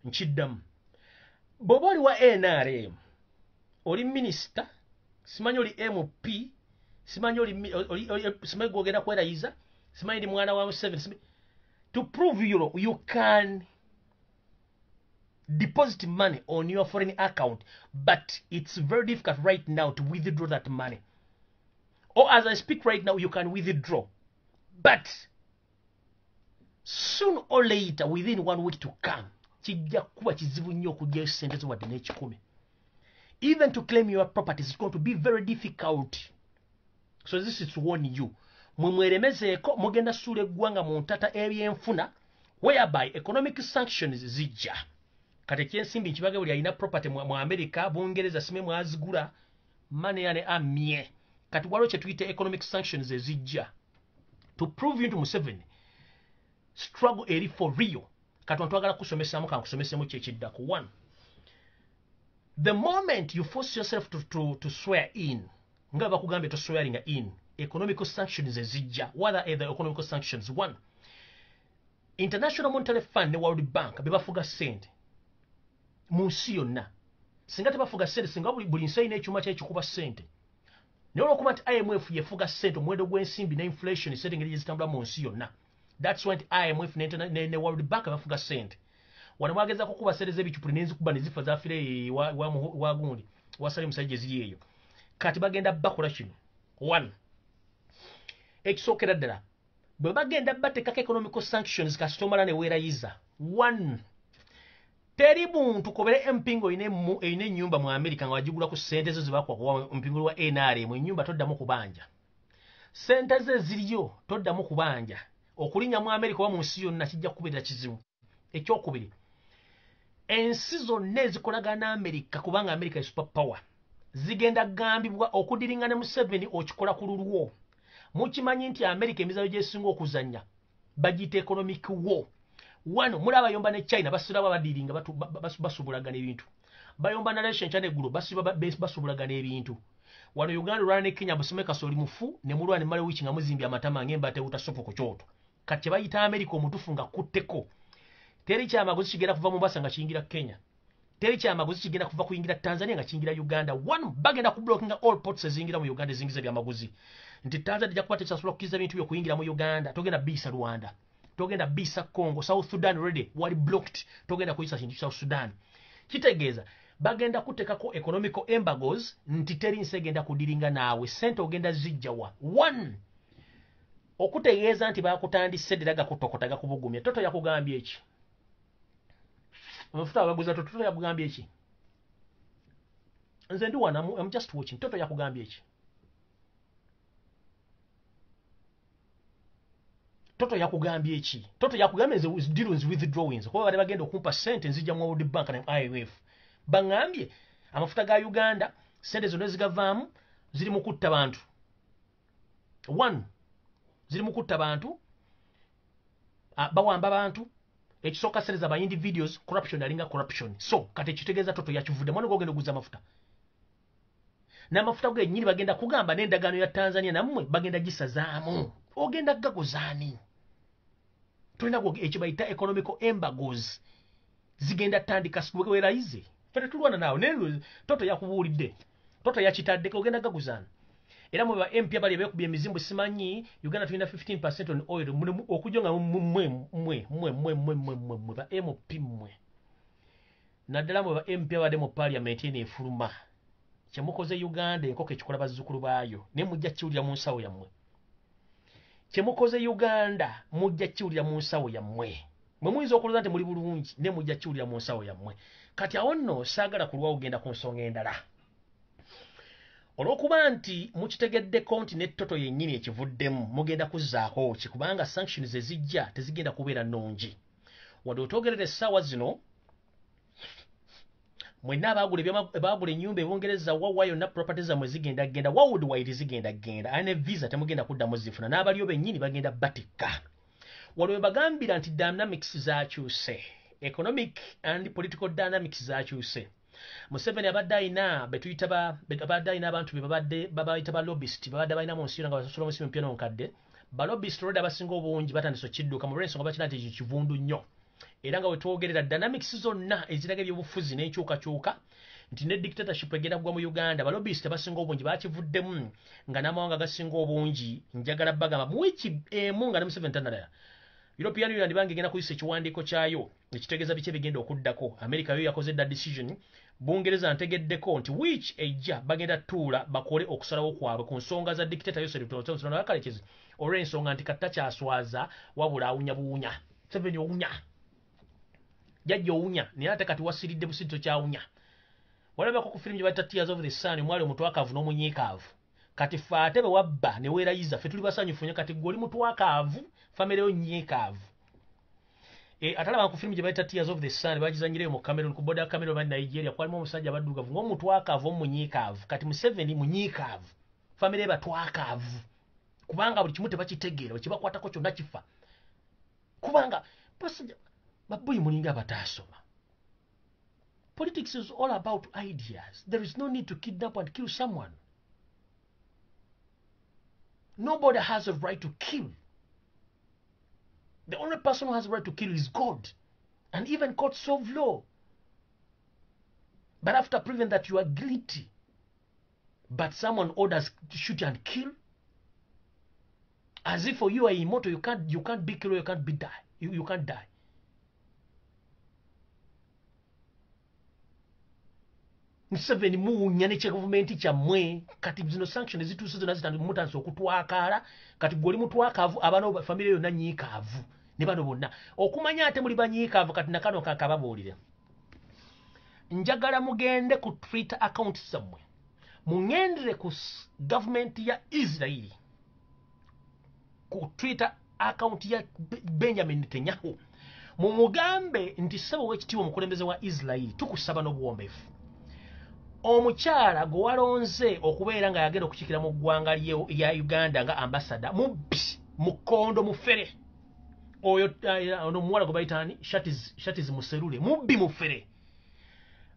Nkiddamu, bw'oba oli wa NRM, oli minisita, simanyi oli MP, simanyi simanyi gwogenda kwerayiza, simanyi ndi mwana wa Museveni, to prove you, you can deposit money on your foreign account, but it's very difficult right now to withdraw that money. Or as I speak right now, you can withdraw, but soon or later, within one week to come, kijja kuba kizibu nnyo okuggyayo sente zo wadde n'ekikumi. Even to claim your properties is going to be very difficult. So this is to warn you. Mwe mweremezeeko, mugenda suula eggwanga mu ntata ebyenfuna, whereby economic sanctions zijja. Kati ekyensimbi nkibage, buli alina property mu America, Bungereza, sime mwazigula money yane amye. Kati waliwo kye tuyita economic sanctions ezijja. To prove you to Museveni struggle eri for real. Kati twagala kusomesaamu, kankusomesemu ki ekiddako. One, the moment you force yourself to swear in, nga bakugambye to swearing in, economical sanctions ezijja. What are the economical sanctions? One, International Monetary Fund ne World Bank bebafuga sente mu nsi yonna. Singa tebafuga sente, singa buli nsi erina ekyuma kyekikuba sente. Naye olwokuba nti IMF yefuga sente, omuwendo gw'ensimbi ne inflation, sente engeri gyezitambula mu nsi yonna, that's why nti IMF ne World Bank bafuga sente. Wano mwagezaako kukuba sente z'ebicupuli nenzikuba nezifa zafire wagundi wasali musajja eziri eyo. Kati bagenda bakola kino. One, ekisookera ddala, bwe bagenda bateekako economical sanctions, kasita omala ne weerayiza. One, teri muntu kobere MP ng'olina erina ennyumba mu America nga wagigula ku ssente zo zebakuwa mpingo wa NRM, ennyumba toddamu kubanja. Ssente ze ziriyo, toddamu kubanja. Okulinnya mu America oba mu nsi yonna kijja kukubeerera kizibu. Ekyokubiri, ensi zonna ezikolagana America, kubanga America ye super power, zigenda gambibwa okudiringa ne Museveni okikola ku lulwo. Mukimanyi nti America emizannyo gyesinga okuzannya bagiyita economic war. Wano mulaba bayomba ne China, basiraba badiringa basubulagana ebintu. Bayomba na Russia nkyana eggulo, basiba basubulagana ebintu. Wano Uganda olwana ne Kenya, busome kasooli mufu ne mulwana ne mala wiiki nga muzimbye amatama ng'emba tewuta sopo ku kyoto. Kati kye bayita America omutufu nga kutteko, teri kyamaguzi kigenda kuva Mombasa nga kiyingira Kenya, teri kyamaguzi kigenda kuva kuyingira Tanzania nga kiyingira Uganda. One, bagenda ku blockinga all ports eziyingira mu Uganda ezingiza ebyamaguzi, nti Tanzania ejja kuba tekyasobola kukkiriza bintu byokuyingira mu Uganda. Togenda biisa Rwanda, togenda biisa Congo. South Sudan already wali blocked, togenda kuyisa kintu South Sudan. Kitegeeza bagenda kutekako economical embargoes, nti teri nsi egenda kudiringa naawe. Sente ogenda zijjawa? One, okutegeeza nti bakutandise ddira gakutokota gakubugumya. Toto yakugambye eki? Amafuta abaguza Toto. Toto yakugambye eki? Nze ndi wano, I'm just watching. Toto yakugambye eki? Toto yakugambye eki? Toto yakugambye nze dealings withdrawings, kuba bali bagenda okumpa sente nzijja mu World Bank ne IMF. Baŋŋambye amafuta ga Uganda, sente zonna ezigavaamu ziri mu kutta bantu. One, ziri mu kutta bantu, bawamba bantu. Ekisooka, sente zaba individuals, corruption, alinga corruption. So kati ekitegeeza Toto yakivudde mwana gogenda oguza amafuta n'amafuta gennyini. Bagenda kugamba n'endagaano ya Tanzania nammwe bagenda gisazaamu. Ogenda gaguzaani? Tolina ekyo bayita economical embargoes zigenda tandika. Werayize, ffe tetulwana naawe, naye Toto yakubuulidde, Toto yakitaddeko. Ogenda gaguzaani? Era mwe ba MP abali beekubye emizimbu, simanyi Uganda tulina 15% on oil, okujja nga mmwe mmwe mmwe mmwe mmwe mmwe mmwe mmwe ba MP mmwe, naddala mwe ba MP abadde mu parliament eno efuluma, kyemukoze Uganda enkoko ekikola bazzukulu baayo, naye mujja kiwulira mu nsawo yammwe. Kyemukoze Uganda mujja kiwulira mu nsawo yammwe. Mwe muyinza okulowooza nti muli bulungi, naye mujja kiwulira mu nsawo yammwe. Kati awo nno saagala kulwawo genda ku nsonga endala, olw'okuba nti mukitegeddeko nti ne Toto yennyini ekivuddemu. Mugenda kuzzaako ki? Kubanga sanctions ezijja tezigenda kubeera nnungi. Wadde otwogerera essaawa zino, mwenna abaagula ennyumba ebungereza, wawa yonna property zammwe zigenda genda worldwide, zigenda genda ate ne visa temugenda kuddamu zifuna, n'abaliyo bennyini bagenda batikka. Waliwo bagambira nti dynamics zakyuse, economic and political dynamics zakyuse. Museveni abadde ayina betuyita, abadde ayina abantu be babadde babayita ba lobbyist, babadde balina mu nsi yonna nga basasula omusimu mpya n'omukadde. Ba lobbyist already abasinga obungi batandise okidduka mu lw'ensonga bakira nti ekyo kivundu nnyo. Era nga wetwogerera, dynamics zonna eziraga ebyobufuzi n'enkyukakyuka nti ne dictatorship egenda kugwa mu Uganda, ba lobbyist abasinga obungi bakivuddemu, nga n'amawanga agasinga obungi. Njagala bagamba mu wiiki emu nga ne Museveni tanalala, European Union bange egenda kuyisa ekiwandiiko kyayo ekitegeeza biki ebigenda okuddako. America yo yakoze dda decision. Bungereza ntegeddeko nti wiiki ejja bagenda tuula bakole okusalawo kwabwe ku nsonga za dictator Yoweri Museveni, olw'ensonga nti katta kyaswaza wabula awunya buwunya. Museveni owunya, jajja owunya, naye ate kati wasiridde busirito kyawunya. Walabako ku firimu gye bayita Tears of the Sun, omwali omutwakaavu n'omunyiikaavu. Kati fe ate bwe wabba ne weerayiza, ffe tuli basanyufu nnyo. Kati gwe oli mutwakaavu, famire yo nyiikaavu. Atalaba ku firimu gye bayita Tears of the Sun, bagizanyireyo mu Cameroon, ku border ya Cameroon ba Nigeria, kwalimu omusajja abaddugavu ng'omutwakaavu omunyiikaavu. Kati Museveni munyiikaavu, famire batwakaavu, kubanga buli kimu tebakitegeera, bwe kibakwatako kyonna kifa, kubanga basajja Baboyi mulinga abataasoma. Politics is all about ideas. There is no need to kidnap and kill someone. Nobody has a right to kill. The only person who has a right to kill is God. And even courts of law. But after proving that you are guilty, but someone orders to shoot and kill, as if for you are immortal, you can't be killed, you can't be die. You can't die. Museveni muwunya ne gavumenti kyammwe. Kati zino sanction ezituuse zonna zitandika okutwakaala. Kati gwe oli mutwakaavu, abaana famire yonna nyiikaavu ne bano bonna okumanya ate muli banyiikaavu. Kati nakano kakababuulire, njagala mugende ku Twitter account zammwe, muŋŋendere ku gavumenti ya Israeli, ku Twitter account ya Benjamin Netanyahu, mumugambe nti ssebo w'ekitiibwa omukulembeze wa Israeli, tukusaba n'obuwombeefu, omukyala gwe walonze okubeera nga yagenda okukiikira mu ggwanga lya Uganda nga ambasada mubbi, mukondo, mufere. Oyo ono omuwala gwe bayita ani, Shatiz Muserule, mubbi, mufere.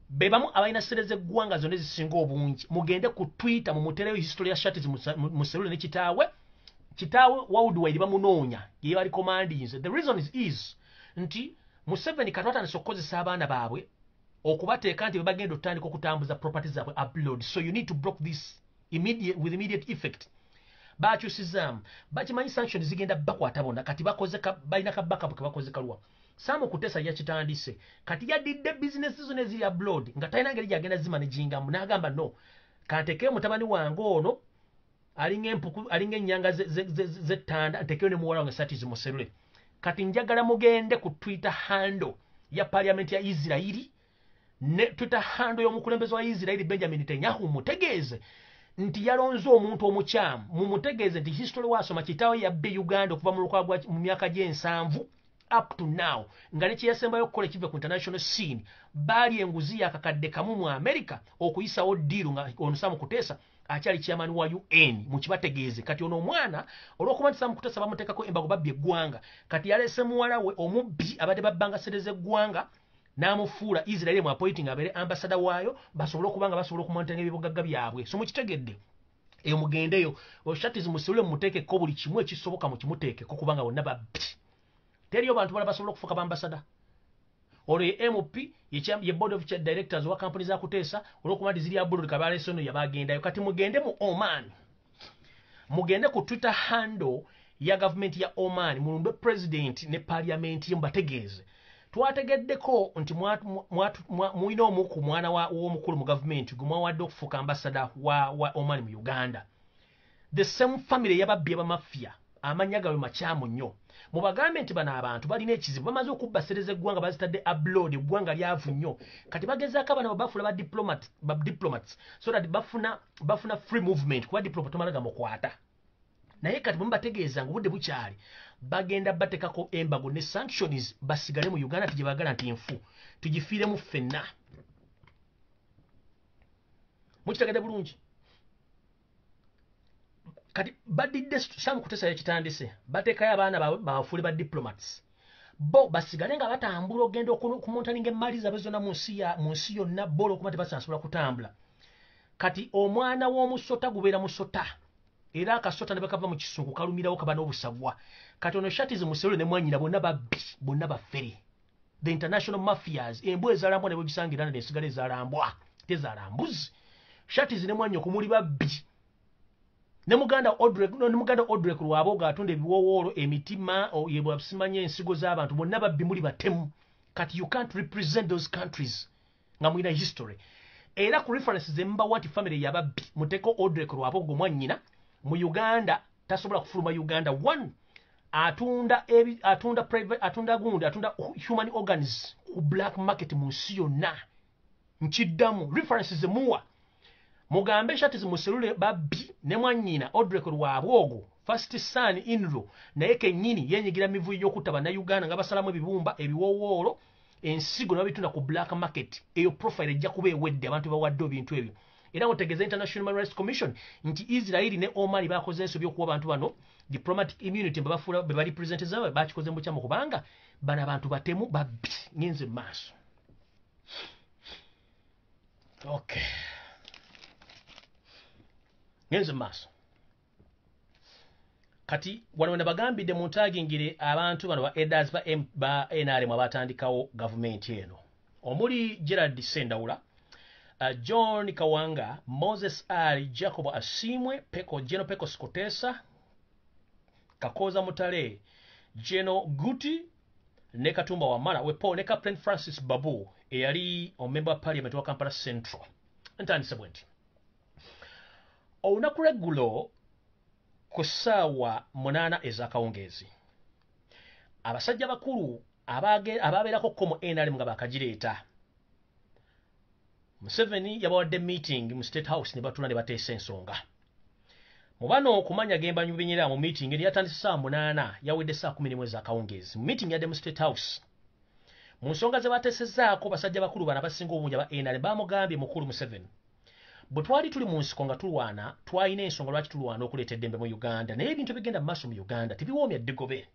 Be bamu abalina ssente z'eggwanga zonna ezisinga obungi. Mugende ku Twitter mumutereyo history ya Shatiz Muserule ne kitaawe. Kitaawe Worldwide bamunoonya, ye bali commandinze. The reason is nti Museveni kati watandise okukozesa abaana baabwe okubateeka nti bebagenda otandika okutambuza property zaabwe upload. So you need to block this with immediate effect. Bakyusizaamu, bakimanyi sanction zigenda bakwata bonna. Kati bakoze balina ka backup ke bakoze kalwa. Sam Kutesa yakitandise. Kati yadidde business zonna eziri abroad nga talina ngeri gyagenda zimanagingamu, n'agamba no, kantekeyo mutabani wange ono alinga empuku, alinga ennyanga z'ettanda, ntekeyo ne muwala wange Shatiz Muserule. Kati njagala mugende ku Twitter handle ya parliament ya Israeli ne Twitter handle y'omukulembeze wa Israeli Benjamin Netanyahu, mutegeeze nti yalonze omuntu omukyamu. Mumutegeeze nti history wasoma kitaawe yabbe Uganda okuva mu lukwago mu myaka gy'ensanvu up to now, nga ne kyeyasembayo okukola ekive ku international scene baali enguzi yakakadde kamu mu America okuyisawo deal nga ono Sam Kutesa akyali chairman wa UN. Mukibategeeze kati ono omwana olw'okuba nti Sam Kutesa bamuteekako embago babbye eggwanga, kati yalese muwala we omubbi abadde babbanga ssente z'eggwanga n'amufuula Israeli mu appointing abeere ambassador waayo, basobole okuba nga basobola okumonitoringa ebyobugagga byabwe. So mukitegedde eyo, mugendeyo Shatiz Muserule mumuteekeko buli kimu ekisoboka, mukimuteekeko kubanga bonna babbi. Teriyo bantu bala basobola okufuuka bambasada. Olwo ye MP ye board of directors wa company za Kuteesa, olw'okuba nti ziri abroad kabalese ono yabagendayo. Kati mugende mu Oman, mugende ku Twitter handle ya gavumenti ya Oman, mulumbe president ne parliament ye, mubategeeze twategeddeko nti mulina omu ku mwana w'omukulu mu gavumenti gwe mwawadde okufuuka ambasada wa Oman mu Uganda. The same family y'ababbi abamafia, amannya gaabwe makyamu nnyo. Mubagambe nti bano abantu balina ekizibu, bamaze okubba ssente z'eggwanga, bazitadde abroad, eggwanga lyavu nnyo. Kati bagezaako abaana babafuula ba diplomats so that bafuna free movement, kuba diplomat tomala gamukwata. Naye kati bwe mubategeeza nga obudde bukyali, bagenda bateekako embargo ne sanctions, basigale mu Uganda nti gye baagala nti nfu tugifiiremu ffenna. Mukitegedde bulungi? Kati badidde Sam Kutesa yakitandise, bateekayo abaana baabwe babafuule ba diplomats, bo basigale nga batambula ogenda okumonitoringa emaali zaabwe zonna mu nsi yonna, bo olw'okuba tebakyasobola kutambula. Kati omwana w'omusota gubeera musota, era akasota ne bakava mu kisunku kalumirawo, kaba n'obusagwa. Kati ono Shatiz Muserule ne mwannyina bonna babbi, bonna bafere, the international mafias. Embwa ezalambwa ne bwegisangira nesigala ezalambwa, tezaala mbuzi. Shatiz ne mwannyoko muli babbi, ne muganda Odrek, no, ne muganda Odrek Lwabogo atunda ebiwoowoolo, emitima, yebwasimanya ensigo z'abantu, bonna babbi, muli batemu. Kati you can't represent those countries nga mulina history. Era ku references zembawa nti family yababbi, muteeko Odrek Lwabogo mwannyina mu Uganda tasobola kufuluma Uganda. One, atunda private, atunda gundi, atunda human organs ku black market mu nsi yonna. Nkiddamu, references muwa, mugambe Shatiz Muserule babbi ne mwannyina Odrek Lwabwogo first son in-law naye kennyini yenyigira mivuyo y'okutta bannayuganda nga basalamu ebibumba, ebiwoowoolo, ensigo ne babitunda ku black market. Eyo profile ejja kuba ewedde abantu bawadde ebintu ebyo. Era mutegeeza International Human Rights Commission nti Israeli ne Oman bakoze ensobi okuwa abantu bano Diplomatic immunity babafuula be bali president zaabwe, bakikoze mu bukyamu kubanga bano abantu batemu, babbi. Ngenze mu maaso. Okay, ngenze mu maaso. Kati wano nabagambidde mu ntagingire abantu bano ba elders ba NRM abatandikawo gavumenti eno, omuli Gerald Sendawula, John Kawanga, Moses Ali, Jacob Asimwe, Peko Geno, Peko Skotesa, Kakoza Mutale, Geno Guti ne Katumba Wamala wepo ne Captain Francis Babu eyali omember wa parliament wa Kampala Central. Ntandise bwe nti olunaku lweggulo ku ssaawa 8 ez'akawungeezi, abasajja bakulu ababeerako ko mu NRM nga bakagireeta, Museveni yabawadde meeting mu State House ne batuula ne bateesa ensonga. Mu bano okumanya ge mbanyubinyira mu meeting eri yatandise ssaawa 8, yawedde ssaawa 11 ez'akawungeezi. Mu meeting yadde mu State House, mu nsonga ze bateesezzaako, basajja bakulu bano abasinga obungi aba NRM bamugambye, "Mukulu Museveni, bwe twali tuli mu nsiko nga tulwana, twalina ensonga lwaki tulwana okuleeta eddembe mu Uganda, naye ebintu ebigenda mu maaso mu Uganda tebiwoomya ddigobe.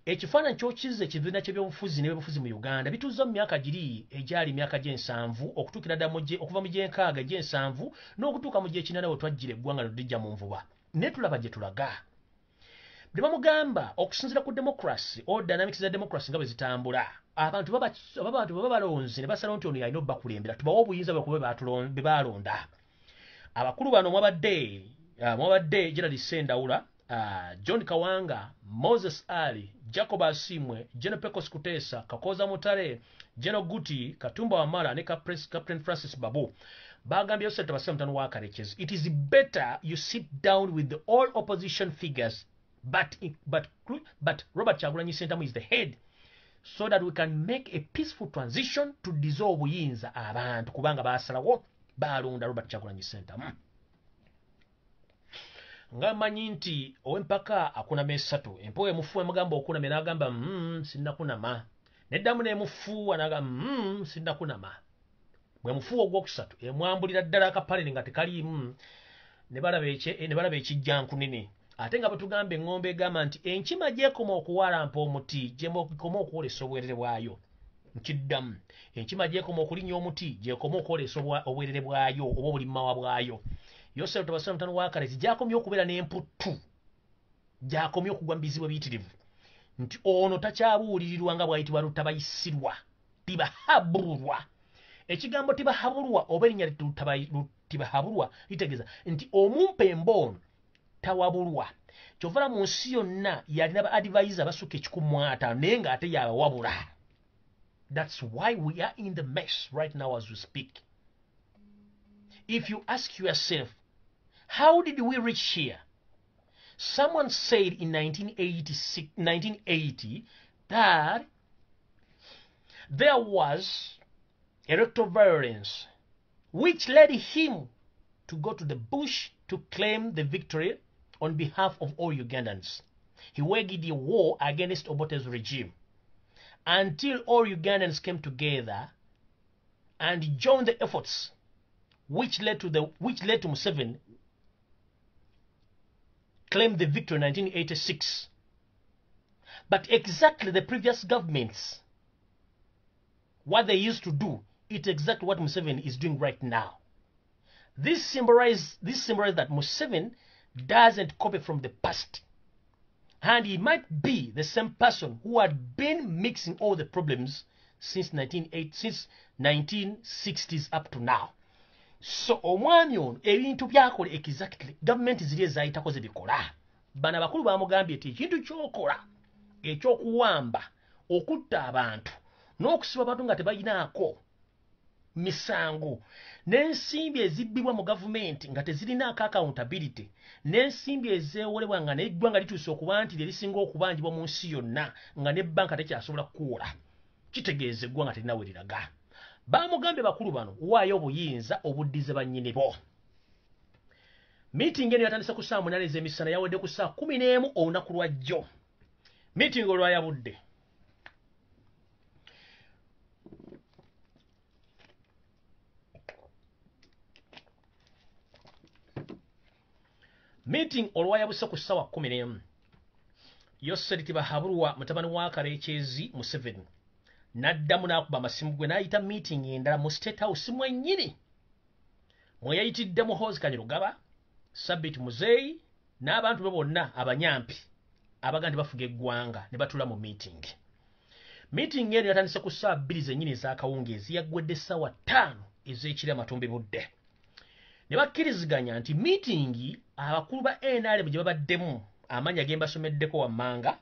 Ekifaananyi ky'okizza ekibiina ky'ebyobufuzi n'ebyobufuzi mu Uganda bituuza mu myaka giri egyali myaka gy'ensanvu okutuukira ddala okuva mu gy'enkaaga, egy'ensanvu n'okutuuka mu gy'ekinaana we twajjira eggwanga ne lijja mu nvuba, naye tulaba gye tulaga." Ne bamugamba, okusinziira ku democracy or dynamics za democracy nga bwe zitambula, abantu baba balonze ne basalawo nti ono yalina obbakulembera, tubawe obuyinza bwe kuba be baalonda. Abakulu bano mwabadde Gerald Sendawula, John Kawanga, Moses Ali, Jacob Asimwe, General Pecos Kutesa, Kakoza Mutale, General Guti, Katumba Wamala ne Captain Francis Babu. Bagambye Yosef Tabasira mutano wa Karekezi, "It is better you sit down with the all opposition figures, but Robert Kyagulanyi Ssentamu is the head, so that we can make a peaceful transition to dissolve obuyinza abantu, kubanga basalawo balonda Robert Kyagulanyi Ssentamu." Nga manyi nti ow'empaka akunama esatu, empewo emufuuwa emugamba okunamya, n'agamba, sinnakunama." Neddamu n'emufuuwa n'agamba, sinnakunama." Bwe mufuuwa ogwokusatu, emwambulira ddala akapalire nga tekaliimu, ne balaba ekijjankunene. Ate nga bwe tugamba eŋŋombe egamba nti enkima gyekoma okuwalampa omuti, gyekoma okwolesa obwerere bwayo. Nkiddamu, enkima gyekoma okulinnya omuti, gyekoma okwolesa obwerere bwayo oba obulimmawa bwayo. Yosefu Tabasira mutano wa Kalezi gyakomye okubeera n'emputtu, gyakomye okugwa mu bizibu ebiyitirivu, nti ono takyabuulirirwa nga bw'ayitibwa Lutabayisirwa, Tibahabulwa. Ekigambo Tibahabulwa oba erinnya Tibahabulwa litegeeza nti omumpembe ono tawabulwa. Kyovala mu nsi yonna yalina ba advisor basukka 150, naye ng'ate yabawabula. That's why we are in the mess right now as we speak. If you ask yourself, how did we reach here? Someone said in 1986, 1980 that there was electoral violence which led him to go to the bush to claim the victory on behalf of all Ugandans. He waged a war against Obote's regime until all Ugandans came together and joined the efforts which led to Museveni claim the victory in 1986. But exactly the previous governments, what they used to do, it's exactly what Museveni is doing right now. This symbolizes that Museveni doesn't copy from the past. And he might be the same person who had been mixing all the problems since 1960s up to now. So omwami ono ebintu byakola exactly gavumenti ziri ezayitako zebikola. Bano abakulu bamugambye nti ekintu kyokola ekyokuwamba, okutta abantu n'okusiba abantu nga tebalinaako misango, n'ensimbi ezibbibwa mu gavumenti nga tezirinaako accountability, n'ensimbi ezeewolebwa nga n'eggwanga lituuse okuba nti lye lisinga okubanjibwa mu nsi yonna, nga ne banka tekyasobola kukuwola, kitegeeza eggwanga terina we liraga. Bamugambye bakulu bano, waayo obuyinza obuddize bannyini bo. Meeting eno yatandise ku ssaawa 8 ez'emisana, yawedde ku ssaawa 11 olunaku lwa jjo. Meeting olwayabudde, Meeting olwayabuse ku ssaawa 11, Yoseri Tibahaburwa mutabani wa Karekyezi Museveni n'addamu n'akuba amasimu gwe n'ayita meeting endala mu State House mwennyini mwe yayitidde Muhoozi Kainerugaba, Sabit Muzeeyi n'abantu be bonna abanyampi abaga nti bafuga eggwanga, ne batuula mu meeting. Meeting eno yatandise ku ssaawa 2 zennyini ez'akawungeezi, yaggwedde ssaawa 5 ez'ekiro amatumbi budde. Ne bakkiriziganya nti meeting abakulu ba NRM gye babaddemu, amannya ge mbasomeddeko wammanga,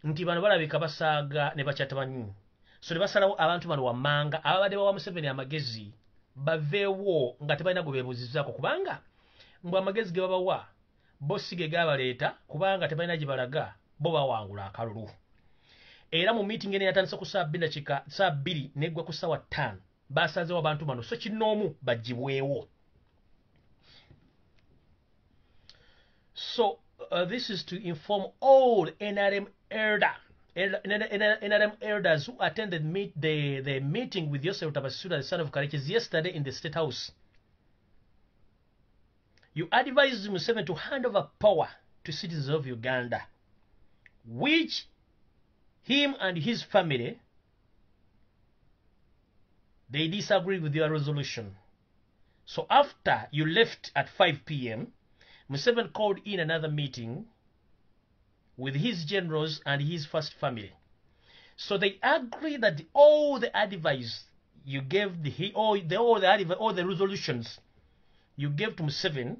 nti bano balabika basaaga ne bakyatamanyi. So ne basalawo abantu bano wammanga ababadde bawa Museveni amagezi baveewo nga tebalina gwe beebuuzizzaako, kubanga mbw amagezi ge babawa bo si ge gaabaleeta, kubanga tebalina gye balaga, bo bawangula akalulu. Era mu meeting eno yatandise ku ssaawa 2 dakika ssaawa 2 n'eggwa ku ssaawa 5, basazeewo abantu bano so kinnoomu baggyibwewo. So this is to inform all NRM elders who attended the meeting with Yosef Tabasura, the son of Karekezi, yesterday in the State House. You advised Museveni to hand over power to citizens of Uganda, which him and his family, they disagree with your resolution. So after you left at 5 p.m., Museveni called in another meeting with his generals and his first family. So they agree that all the advice you gave, all the resolutions you gave to Museveni,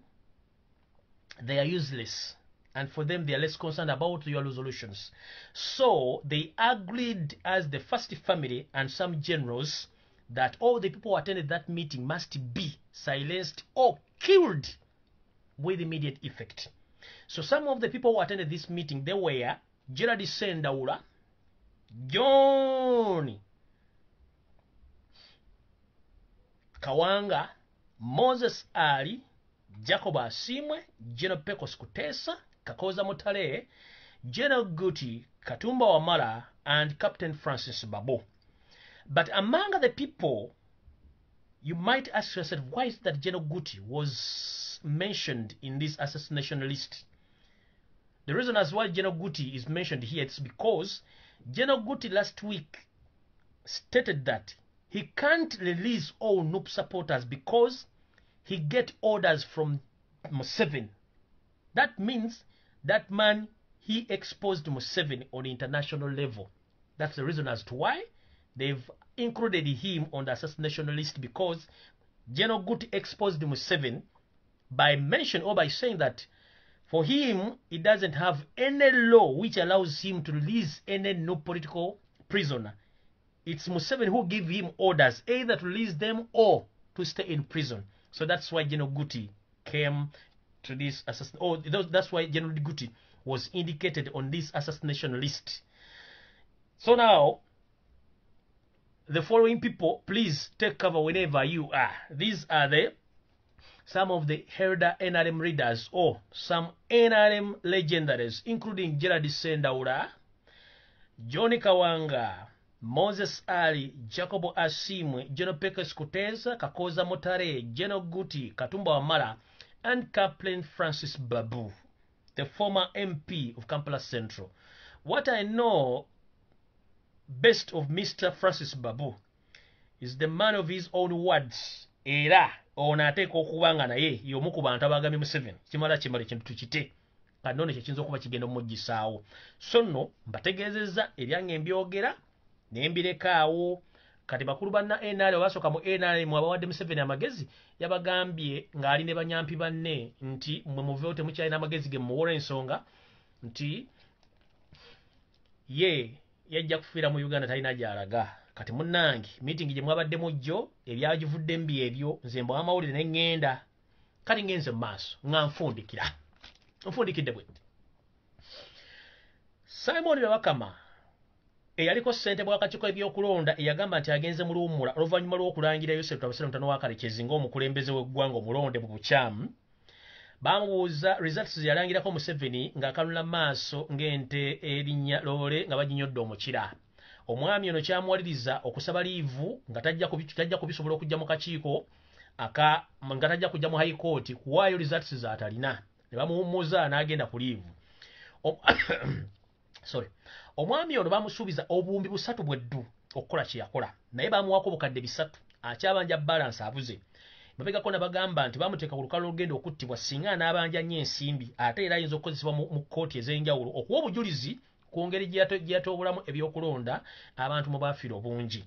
they are useless. And for them, they are less concerned about your resolutions. So they agreed as the first family and some generals that all the people who attended that meeting must be silenced or killed with immediate effect. So some of the people who attended this meeting, they were Gerald Sendaula, John Kawanga, Moses Ali, Jacob Asimwe, General Pecos Kutesa, Kakoza Mutale, General Guti, Katumba Wamala, and Captain Francis Babu. But among the people, you might ask yourself, why is that General Guti was mentioned in this assassination list? The reason as why General Guti is mentioned here is because General Guti last week stated that he can't release all NUP supporters because he get orders from Museveni. That means that man, he exposed Museveni on the international level. That's the reason as to why they've included him on the assassination list, because General Guti exposed Museveni by mention or by saying that for him, he doesn't have any law which allows him to release any no political prisoner. It's Museveni who give him orders either to release them or to stay in prison. So that's why General Guti came to this assassin. Oh, that's why General Guti was indicated on this assassination list. So now, the following people, please take cover whenever you are. These are the some of the Herda NRM leaders or some NRM legendaries, including Gerald Sendaula, Johnny Kawanga, Moses Ali, Jacob Asimwe, General Pecos Kutesa, Kakoza Mutale, General Guti, Katumba Wamala, and Captain Francis Babu, the former MP of Kampala Central. What I know best of Mr. Francis Babu is the man of his own words. Era ono ateekwa okuba nga naye y'omu ku bantu abagambye Museveni kimala kimala ekintu tukite, kati nno kyekiyinza okuba kigenda omuggisaawo. So nno mbategeezezza ebyange mbyogera ne mbirekaawo. Kati bakulu banna NRM abasooka mu NRM abawadde Museveni amagezi, yabagambye ng'ali ne banyampi banne nti mmwe muveewo temukyalina amagezi ge mmuwola ensonga nti ye yajja kufiira mu Uganda talina gy'alaga. Kati munnange meeting gye mwabaddemu jjo ebyagivuddemu byebyo, nze mbawa amawulire ne ŋŋenda. Kati ngenze mu maaso nga nfundikira, nfundikidde bwe nti Simon Byabakama eyaliko ssentebe w'akakiiko ebyokulonda eyagamba nti agenze mu luwummula oluvannyuma lw'okulangira Yosef Tabasira mutabani wa Karekezi ng'omukulembeze w'eggwanga omulonde mu bukyamu, bamubuuza results ze yalangirako Museveni ng'akanula maaso ng'ente erinnya loole nga baginyodde omukira. Omwami ono kyamuwaliriza okusaba liivu nga tajja kubisobola okujja mu kakiiko aka nga tajja kujja mu High Court kuwaayo results z'atalina. Ne bamuwummuza n'agenda ku leave. Sorry. Omwami ono bamusuubiza obuwumbi 3 bweddu okukola kye yakola, naye bamuwaako obukadde 3, akyabanja balance abuze. Mabegako nabagamba nti bamuteeka ku lukalu olugenda okuttibwa singa anaabanja nnyo ensimbi, ate era ayinza okukozesebwa mu kkooti ez'enjawulo okuwa obujulizi ku ngeri gye yatoobolamu ebyokulonda abantu mu baafiira obungi.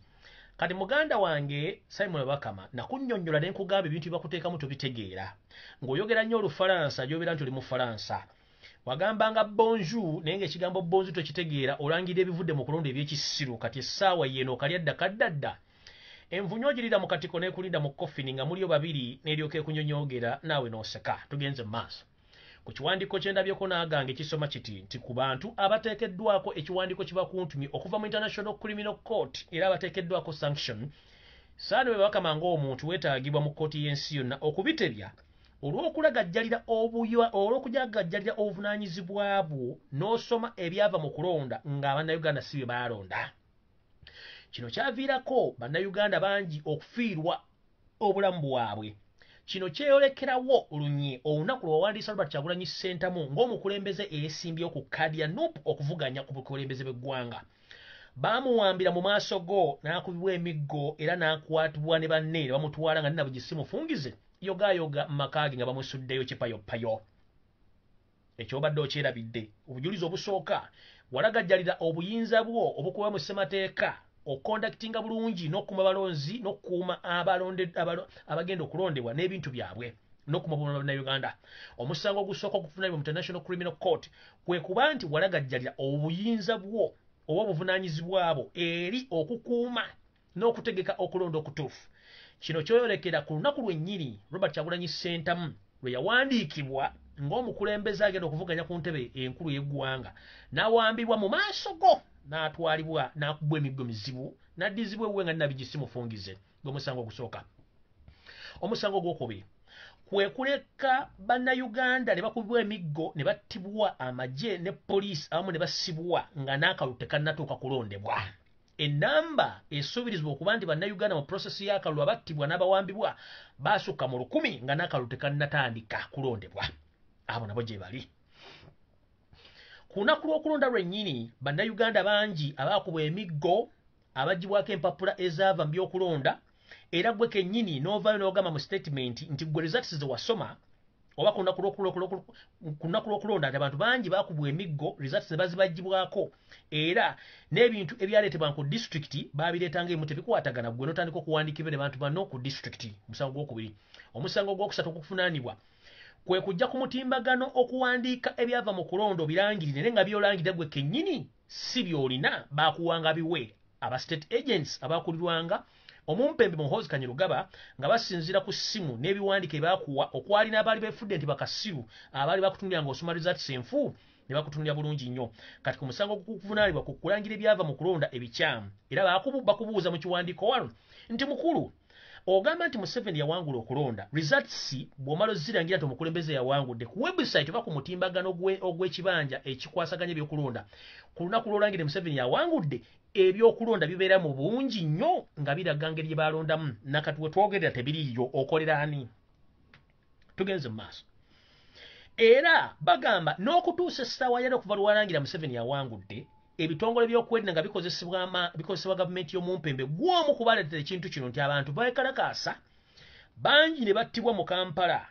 Kati muganda wange Simon Bakama, nakunnyonnyola ne nkugamba ebintu bye bakuteekamu tobitegeera. Ng'oyogera nnyo Olufalansa gy'obeera nti oli Mufalansa. Wagambanga bonjour naye ng'ekigambo bonjour tokitegeera, olangirira ebivudde mu kulonda eby'ekisiru. Kati essaawa yeeno okalya dda kadda dda. Envunyu ogirira mu katiko n'ekulinda mu kofini nga muliyo babiri n'eryoka ekunyonyoogera naawe n'oseka. Tugenze mu maaso. Ku kiwandiiko kye ndabyeko n'agange kisoma kiti nti ku bantu abateekeddwako ekiwandiiko kibakuntumye okuva mu International Criminal Court era abateekeddwako sanction, Saani bwe bakama ng'omuntu weetaagibwa mu kkooti y'ensi yonna okubitebya olw'okulagajjalira obuvunaanyizibwa bwo n'osoma ebyava mu kulonda ng'Abannayuganda si bye baalonda. Kino kyaviirako Bannayuganda bangi okufiirwa obulamu bwabwe. Kino kyeyolekerawo lunye olunaku lwe wawandiisa Robert Kyagulanyi Ssentamu ng'omukulembeze eyeesimbyewo ku kkaadi ya NUP okuvuganya ku bukulembeze bw'eggwanga. Baamuwambira mu maaso go n'akubibwa emiggo era n'akwatibwa ne banne ne bamutwala nga nina bugisi mufungize yogaayoga mu maka ge nga bamusuddeyo kipayopayo. Ekyobadde okyerabidde. Obujulizi obusooka walagajjalira obuyinza bwo obukuba mu ssemateeka okonductinga bulungi n'okukuuma abalonzi n'okukuuma abagenda okulondebwa n'ebintu byabwe n'okukuuma obulamu bwa Bannayuganda. Omusango ogusooka oguvunaanibwa mu International Criminal Court kwe kuba nti walagajjalira obuyinza bwo oba obuvunaanyizibwa bwo eri okukuuma n'okutegeka okulonda okutuufu. Kino kyoyolekera ku lunaku lwennyini Robert Kyagulanyi Ssentamu lwe yawandiikibwa ng'omukulembeze agenda okuvuganya ku ntebe enkulu y'eggwanga, n'awambibwa mu maaso go n'atwalibwa n'akubwa emiggo mizibu n'addizibwa ewuwe nga nabigisi mufungize. Gwe musango ogusooka. Omusango ogwokubiri kwe kuleka Bannayuganda ne bakubibwa emiggo ne battibwa amagye ne poliisi awamu ne basibwa nga n'akalulu tekannatuuka kulondebwa. Ennamba esuubirizibwa okuba nti Bannayuganda mu process y'akalulu abattibwa n'abawambibwa baasukka mu 1000 nga n'akalulu tekannatandika kulondebwa. Abo nabo gye bali. Ku lunaku lw'okulonda lwennyini Bannayuganda bangi abaakubwa emiggo, abaggyibwako empapula ezaava mu by'okulonda, era gwe kennyini n'ovaayo n'ogamba mu statement nti gwe results ze wasoma oba ku lunaku lw'okulonda nti abantu bangi baakubwa emiggo, results ne bazibaggyibwako, era n'ebintu ebyaleetebwa ku disitulikiti baabireetanga ebimu tebikwatagana, gwe n'otandika okuwandiika ebyo ne bantu banno ku disitulikiti. Omusango gwokubiri. Omusango ogwokusatu okuvunaanibwa kwe kujja ku mutimbagano okuwandiika ebyava mu kulonda obirangirire naye nga by'olangirira gwe kennyini si by'olina, baakuwanga biwe aba state agents abaakulirwanga omumpembe Muhoozi Kainerugaba nga basinziira ku ssimu n'ebiwandiiko ebyakuwa okwali n'abaali beefudde nti bakasiru abaali bakutunulira ng'osoma results enfu ne bakutunulira bulungi nnyo. Kati ku musango ogukuvunaanibwa ku kulangira ebyava mu kulonda ebikyamu, era bakubuuza mu kiwandiiko wano nti mukulu ogamba nti Museveni yawangula okulonda, results bw'omala ozirangira nti omukulembeze yawangudde ku website oba ku mutimbagano ogw'ekibanja ekikwasaganya ebyokulonda, ku lunaku lw'olangire Museveni yawangudde, ebyokulonda bibeera mu bungi nnyo nga biraga ngeri gye balondamu. Nakati we twogerera tebiriiyo, okolera ani? Tugenze mu maaso. Era bagamba n'okutuusa essaawa yali okuva lwalangira Museveni yawangudde, ebitongole by'okwerinda nga bikozesebwa gavumenti y'omumpembe gw'omu kubaleetera ekintu kino nti abantu beekalakaasa bangi ne battibwa mu Kampala.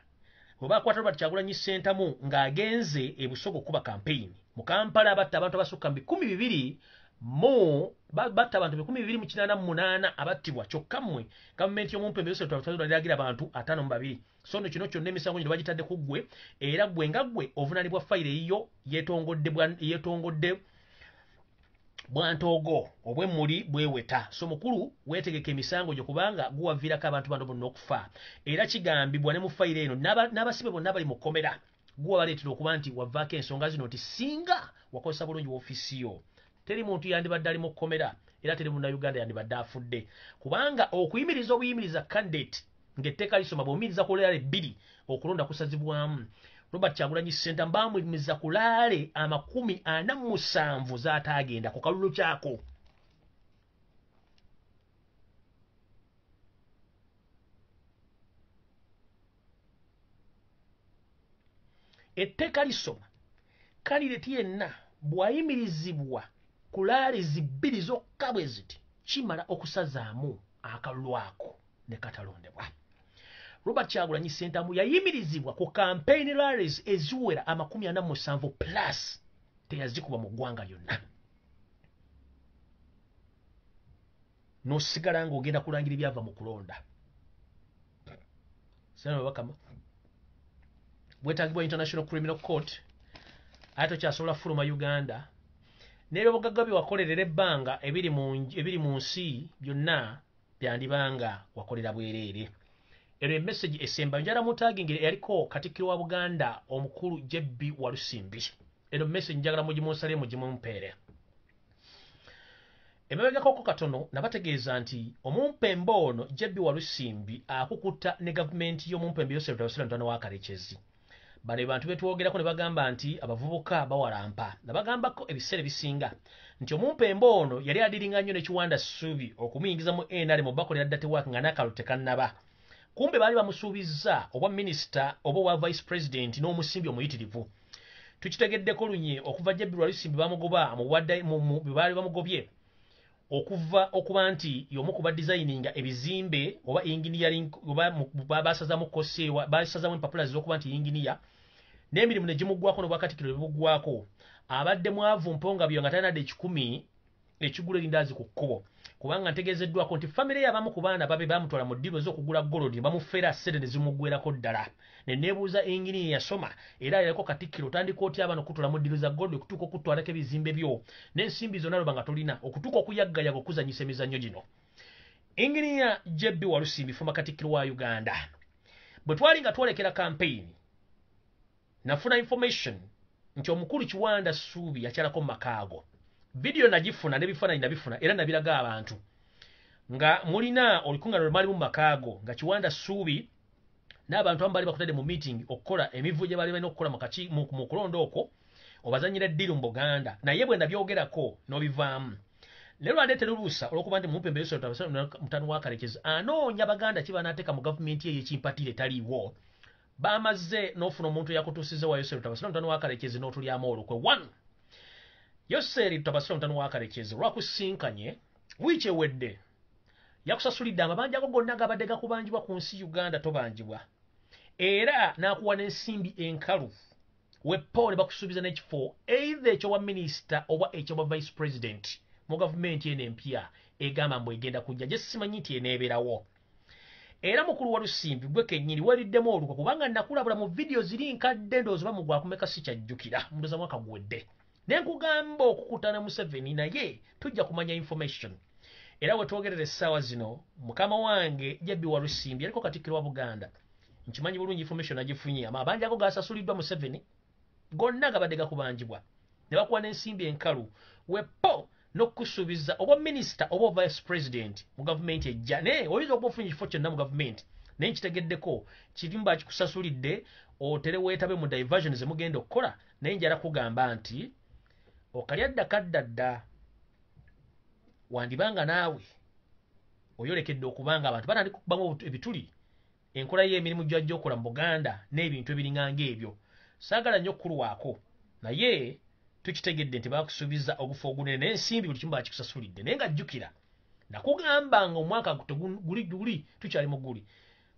Bwe bakwata Robert Kyagulanyi Ssentamu ng'agenze e Busoga okukuba campaign. Mu Kampala batta abantu abasukka mu 2,000 mu batta abantu 2,288 abattibwa, kyokka mmwe gavumenti y'omumpembe yose abantu 52. So nno kino kyonna emisango gino bagitadde ku ggwe, era ggwe nga ggwe ovunaanibwa fayiro eyiyo yeetongodde bwantoogo obw'emmuli bweweta. So mukulu weetegeka emisango gyo kubanga guwaviirako abantu bano bonna okufa. Era kigambibwa ne mu fayiro eno n'abasibe bonna bali mu kkomera guwabaleetera okuba nti wavaako ensonga zino nti singa wakozesa bulungi woofiisi yo teri muntu yandibadde ali mu kkomera era teri Munnayuganda yandibadde afudde, kubanga okuyimiriza obuyimiriza candidate ng'etteeka lisoma bw'omuyimiriza ku laale 2 okulonda kusazibwamu. Robert Kyagulanyi Ssentamu baamuyimiriza ku laale 47 z'ataagenda ku kalulu kyako. Etteeka lisoma candidate yenna bw'ayimirizibwa ku rallies 2 zokka bwe ziti, kimala okusazaamu akalulu ako ne katalondebwa. Robert Kyagulanyi Ssentamu yayimirizibwa ku campaign rallies eziwera 47 plus, teyazikuba mu ggwanga lyonna. N'osigala ng'ogenda kulangira ebyava mu kulonda. Bakama bwetagibwa International Criminal Court, ate tokyasobola fuluma Uganda. N'ebyobugagga bye wakolerera ebbanga ebiri mu nsi byonna byandibanga wakolera bwereere. Eno emessage esemba njala mutagingire yaliko Katikkiro wa Buganda omukulu JB Walusimbi. Eno message njagala mugimunsale mugimumpeere. Emabegako katono nabategeeza nti omumpembe ono JB Walusimbi akukuta ne gavumenti y'omumpembe Yosef Tabasira mutano wa Karekezi. Bano bantu betwogerako ne bagamba nti abavubuka bawalampa. Nabagambako ebiseera ebisinga nti omumpembe ono yali adiringa nnyo ne Kiwanda Ssuubi okumuyingiza mu NRM bakolera dirty work nga n'akalulu tekannaba. Kumbe baali bamusuubizza obwa minisita oba obwa vice president n'omusimbi omuyitirivu. Tukitegeddeko lunye okuva JB Walusimbi bamugoba baali bamugobye okuva okuba nti y'omu ku badesigninga ebizimbe oba engineering oba basazamu kosewa basazamu empapula z'okuba nti engineer n'emirimu ne gimuggwako n'obwakatikkiro ne buggwako. Abadde mwavu mponga byo nga talina 1,000 ekigula erindaazi ku kkubo, kubanga ntegeezeddwako nti famire y'abamu ku baana babe bamutwala mu ddiiro ez'okugula golodi ne bamufera ssente ne zimuggwerako ddala. Ne neebuuza engineer yasoma era yaliko Katikkiro, otandika otya abaana okutwala mu ddiiro za golodi okutuuka okutwalako ebizimbe byo n'ensimbi zonna loba nga tolina okutuuka okuyaggayaga okuzannyisa emizannyo gino. Engineer JB Walusimbi former Katikkiro wa Uganda, bwe twali nga twolekera campaign nafuna information nti omukulu Kiwanda Ssuubi yakyalako mu makaago. Video nagifuna n'ebifaananyi nabifuna era nabiraga abantu nga mulina olukuŋŋaana lwe mwali mu makaago nga Kiwanda Ssuubi n'abantu abamu baali bakutadde mu meeting okukola emivuyo gye baali balina okukola mu kulonda okwo obazannyira ddiiru mu Buganda. Naye bwe nabyogerako n'obivaamu. Leero aleetera oluusa olw'okuba nti mumpembe Yosef Tabasira mutano wa Karekezi anoonya Baganda ki banaateeka mu gavumenti ye y'ekimpatiire etaliiwo. Bamaze n'ofuna omuntu eyakutuusizza wa Yosef Tabasira mutano wa Karekezi n'otulyamu olukwe. 1 Yoseri Tabasira mutano wa Karekezi lwakusinkanye wiiki ewedde yakusasulidde amabanja ago gonna gabadde gakubanjibwa ku nsi Uganda tobanjibwa, era n'akuwa n'ensimbi enkalu wepo ne bakusuubiza n'ekifo either eky'obwa minisita oba eky'obwa vice president mu gavumenti eno empya egamba mbu egenda kujja gye simanyi nti eneebeerawo. Era mukulu Walusimbi gwe kennyini weriddemu olukwe, kubanga nakulabula mu vidiyo ziri nkadde ndowooza oba mu gwakumeka sikyajjukira ndowooza mwaka guwedde ne nkugamba okukutana Museveni, naye tujja kumanya information. Era we twogerera essaawa zino mukama wange JB Walusimbi yaliko Katikkiro wa Buganda, nkimanyi bulungi information agifunye. Amabanja ago gasasuliddwa Museveni gonna gabadde gakubanjibwa ne bakuwa n'ensimbi enkalu wepo n'okusuubiza obwa minisita oba vice president mu gavumenti ejja. Naye oyinza okuba ofunye ekifo kyonna mu gavumenti, naye nkitegeddeko kirimba akikusasulidde otere weetabe mu diversion ze mugenda okukola. Naye njala kugamba nti okalya dda kadda dda, wandibanga naawe oyolekedde okubanga abantu batandika okubamu ebituli enkola y'emirimu gy'ajja okukola mu Buganda n'ebintu ebiringa ng'ebyo. Saagala nnyo okukulwako, naye tukitegedde nti bakusuubiza ogufa ogunene n'ensimbi buli kimu bakikusasulidde. Naye nga jjukira nakugamba nga omwaka guli tukyali mu guli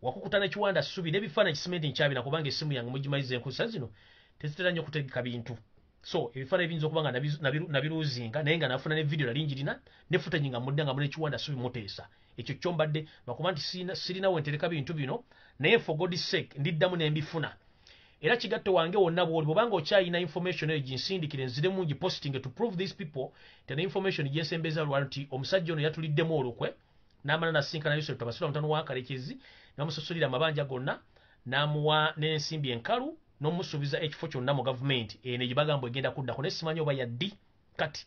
wakukuta ne Kiwanda Ssuubi n'ebifaananyi kisimenti nkyabina, kubanga essimu yange mugimanyiza enkusa zino tezitera nnyo kutegeka bintu. So ebifaananyi biyinza okuba nga nabiruuzinga, naye nga nafuna ne video nali njirina ne footage nga mudda nga muli Kiwanda Ssuubi muteesa. Ekyo kyo mbadde lwakuba nti sirina we ntereka bintu bino, naye for God's sake ndiddamu ne mbifuna. Era kigatto wange wonna bw'oli bw'obanga okyalina information eyo ginsindikire nziremu ngipostinge to prove these people tena information gyensembeza lwa nti omusajja ono yatuliddemu olukwe n'amala nasinkana Yosef Tabasira mutano wa Karekezi n'amusasulira amabanja gonna n'amuwa n'ensimbi enkalu n'omusuubiza ekifo kyonna mu gavumenti eno gye bagamba egenda kuddako, naye simanyi oba yaddi kati.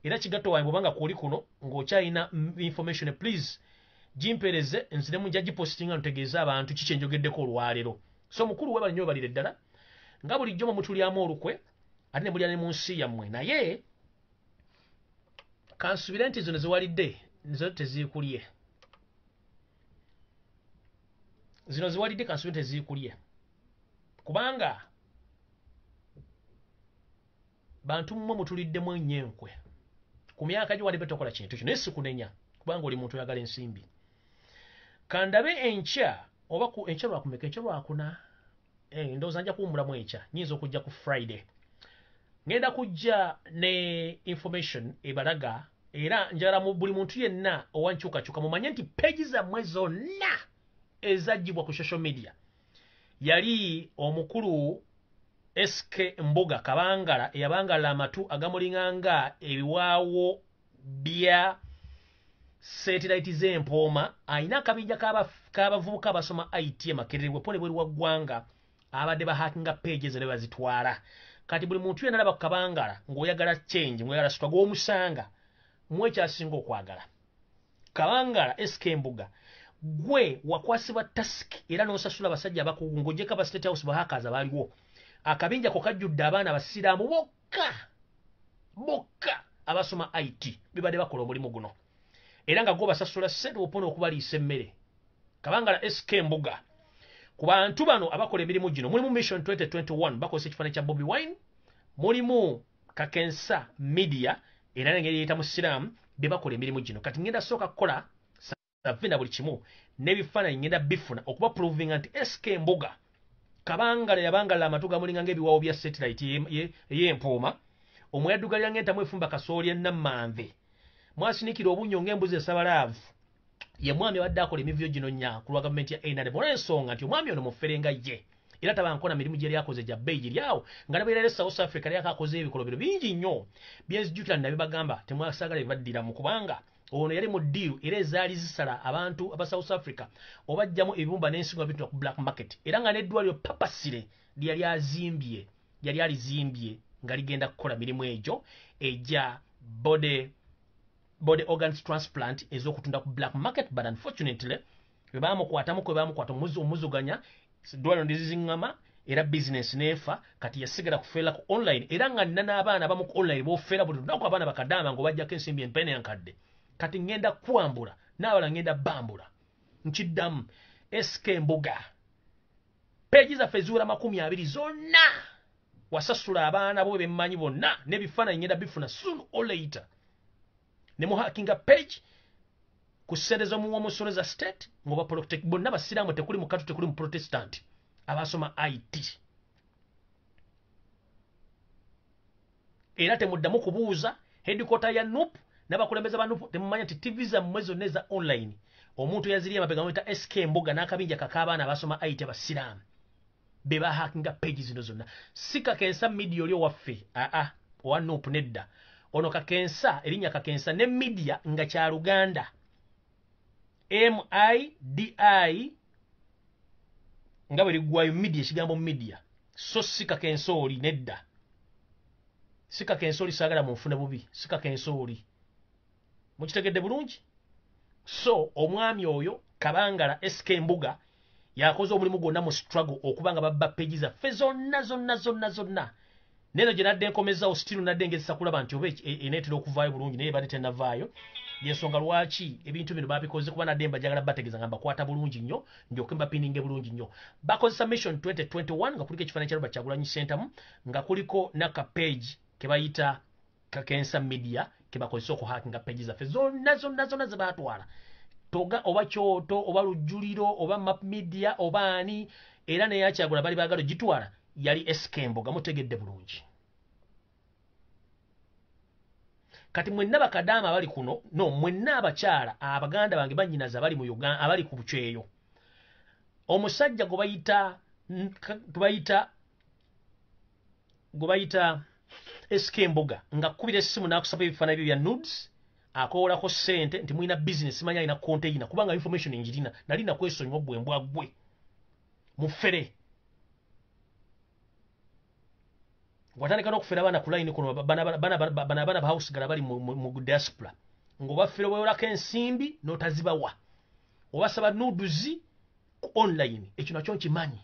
Era kigatto wange bw'obanga kwoli kuno ng'okyalina information please gimpeereze nziremu nja gipostinga ntegeeze abantu kiki enjogeddeko olwaleero. So mukulu webale nnyo webalire ddala nga bulijjo mwe mutulyamu olukwe ate ne mulya ne mu nsi yammwe, naye kansubire nti zino ziwalidde nzo teziikulye, zino ziwalidde kansubire teziikulye, kubanga Bantu mmwe mutuliddemu ennyo enkwe. Ku myaka gyo walibe tokola kintu kino, naye sikunenya kubanga oli muntu oyagala ensimbi. Kandabe enkya oba ku enkya lwakumeka, enkya lwakuna, ndowooza nja kuwummulamu enkya, nyinza okujja ku Friday. Ngenda kujja ne information ebalaga, era njagala buli muntu yenna owankyukakyuka mumanye nti page zammwe zonna ezaggyibwa ku social media yali omukulu SK Mbuga Kabangala eyabangala amatu agamulinganga ebiwaawo bya satellite z'empooma. Alina akabinja k'abavubuka abasoma IT e Makerere bwepone bweru wa ggwanga, abadde bahackinga pages ne bazitwala. Kati buli muntu yenna alaba ku Kabangala ng'oyagala change, ng'oyagala struggle, gw'omusanga mwekyasinga okwagala. Kabangala SK Mbuga, gwe wakwasibwa task era n'osasula abasajja abakugu ng'ogyeko aba State House bahackers abaaliwo. Akabinja ko kajjudde abaana abasiraamu bokka bokka abasoma IT bibadde bakola omulimu guno, era nga gwo basasula ssente opona okubaliisa emmere. Kabangala SK Mbuga, ku bantu bano abakola emirimu gino mulimu Mission 2021, bakozesa ekifaananyi kya Bobi Wine, mulimu Kakensa Media, era n'engeri eyita musiraamu be bakola emirimu gino. Kati ngenda sooka kukola survey na buli kimu n'ebifaananyi ngenda bifuna okuba provinga nti SK Mbuga Kabangala yabangala amatu gamulinga ng'ebiwawo bya satellite ey'empooma, omweyaddugalira ng'entamu efumba kasooli ennammanve, mwasinikira obunnyo ng'embuzi esabalaavu. Ye mwami abadde akola emivuyo gino nnya ku lwa gavumenti ya NRM, olw'ensonga nti omwami ono mufere nga ye, era tabankona mirimu gye yali gya bbeeyi giri awo nga nabeera South Africa yali akakoze ebikolobero bingi nnyo byenzijjukira nabibagamba temwasaagala bibaddiramu, kubanga ono yali mu deal era ezaali zisala abantu aba South Africa obajjamu ebibumba n'ensigo bitunda ku black market, era nga n'eddwaliro papasire lyeyali azimbye yali alizimbye nga ligenda kukola mirimu egyo egya body organs transplant ez'okutunda ku black market. But unfortunately bwe baamukwatamu kwe baamukwata omuzuganya, ddwaliro ndiziziŋŋama era bizinesi n'efa. Kati yasigala kufeera ku online, era nga nina n'abaana abamu ku online b'ofeera buli lunaku, abaana bakadaama ng'obajjako ensimbi empene enkadde. Kati ŋŋenda kwambula n'abalala ŋŋenda bambula. Nkiddamu, SK Mbuga, page zaffe ziwera 20 zonna wasasula abaana bo bemmanyi bonna, n'ebifaananyi ŋŋenda bifuna soon or later, ne muhackinga page ku ssente z'omuwa omusolo za state ng'oba protect bonna basiraamu, tekuli mukatu, tekuli mu Protestant, abasoma IT. Era temuddamu kubuuza headquarter ya NUP n'abakulembeze ba NUP, temumanya nti TV zammwe zonna eza online omuntu yaziri emabega bamuyita SK Mbuga n'akabinja kak'abaana abasoma IT abasiraamu be bahackinga page zino zonna. Si Kakensa Media oli owaffe, aa, owa NUP, nedda. Ono Kakensa, erinnya Kakensa ne Media nga kya Luganda, MIDI nga bwe liggwayo media, ekigambo media. So si Kakensa oli, nedda, si Kakensa oli, saagala munfune bubi, si Kakensa oli, mukitegedde bulungi. So omwami oyo Kabangala SK Mbuga yakoze omulimu gwonna mu struggle okuba nga babba page zaffe zonna zonna zonna zonna. Neno gye nadde nkomezaawo, still nadde ngezesa kulaba nti oba eneetera okuvaayo bulungi, naye ebadde tennavaayo. Yensonga lwaki ebintu bino babikoze, kuba nadde mbajagala bategeeza nga mbakwata bulungi nnyo, ndyoke mbapininge bulungi nnyo. Bakozesa Mission 2021 nga kuliko ekifaananyi kya Robert Kyagulanyi Ssentamu, nga kuliko naka page ke bayita Kakensa Media ke bakozesa okuhackinga page zaffe zonna zonna zonna ze baatwala, toga oba Kyoto oba Lujjuliro oba Map Media oba ani, era neyakyagula bali baagala gitwala yali SK Mbuga. Mutegedde bulungi. Kati mwenna bakadaama abali kuno, no mwenna abakyala abaganda bange, bannyinaze abali mu Uganda, abali ku bukyeyo, omusajja gwe bayita tubayita gwe bayita SK Mbuga nga kkubira essimu n'akusaba ebifaananyi bye bya nudes, akowolako ssente nti mulina business, manyi alina container, kubanga information njirina, nali nakwesonyiwa gwe mbwa gwe mufere. Watandika n'okufera abaana ku line kuno, bana abaana bahausigala bali mu diaspora, ng'obafere bwewolako ensimbi n'otazibawa, obasaba nudes ku online. Ekyo nakyo nkimanyi.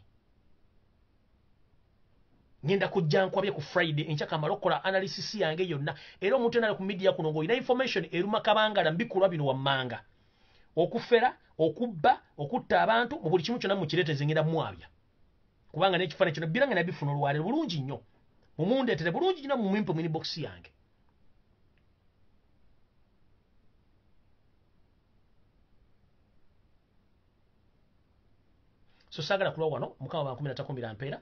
Ngenda kujja nkwabye ku Friday enkya kamala okukola analysis yange yonna. Era omuntu yenna ali ku media kuno ng'olina information eruma Kabangala mbikulwa bino wammanga, okufera, okubba, okutta abantu, mu buli kimu kyonna mukireeteze, ngenda mwabya, kubanga n'ekifaananyi kino birange nabifuna olwaleero bulungi nnyo. Mumundeetere bulungi gina mumwimpe mu inbox yange. So saagala kulwa wano, Mukama bankumira takumbira mpeera.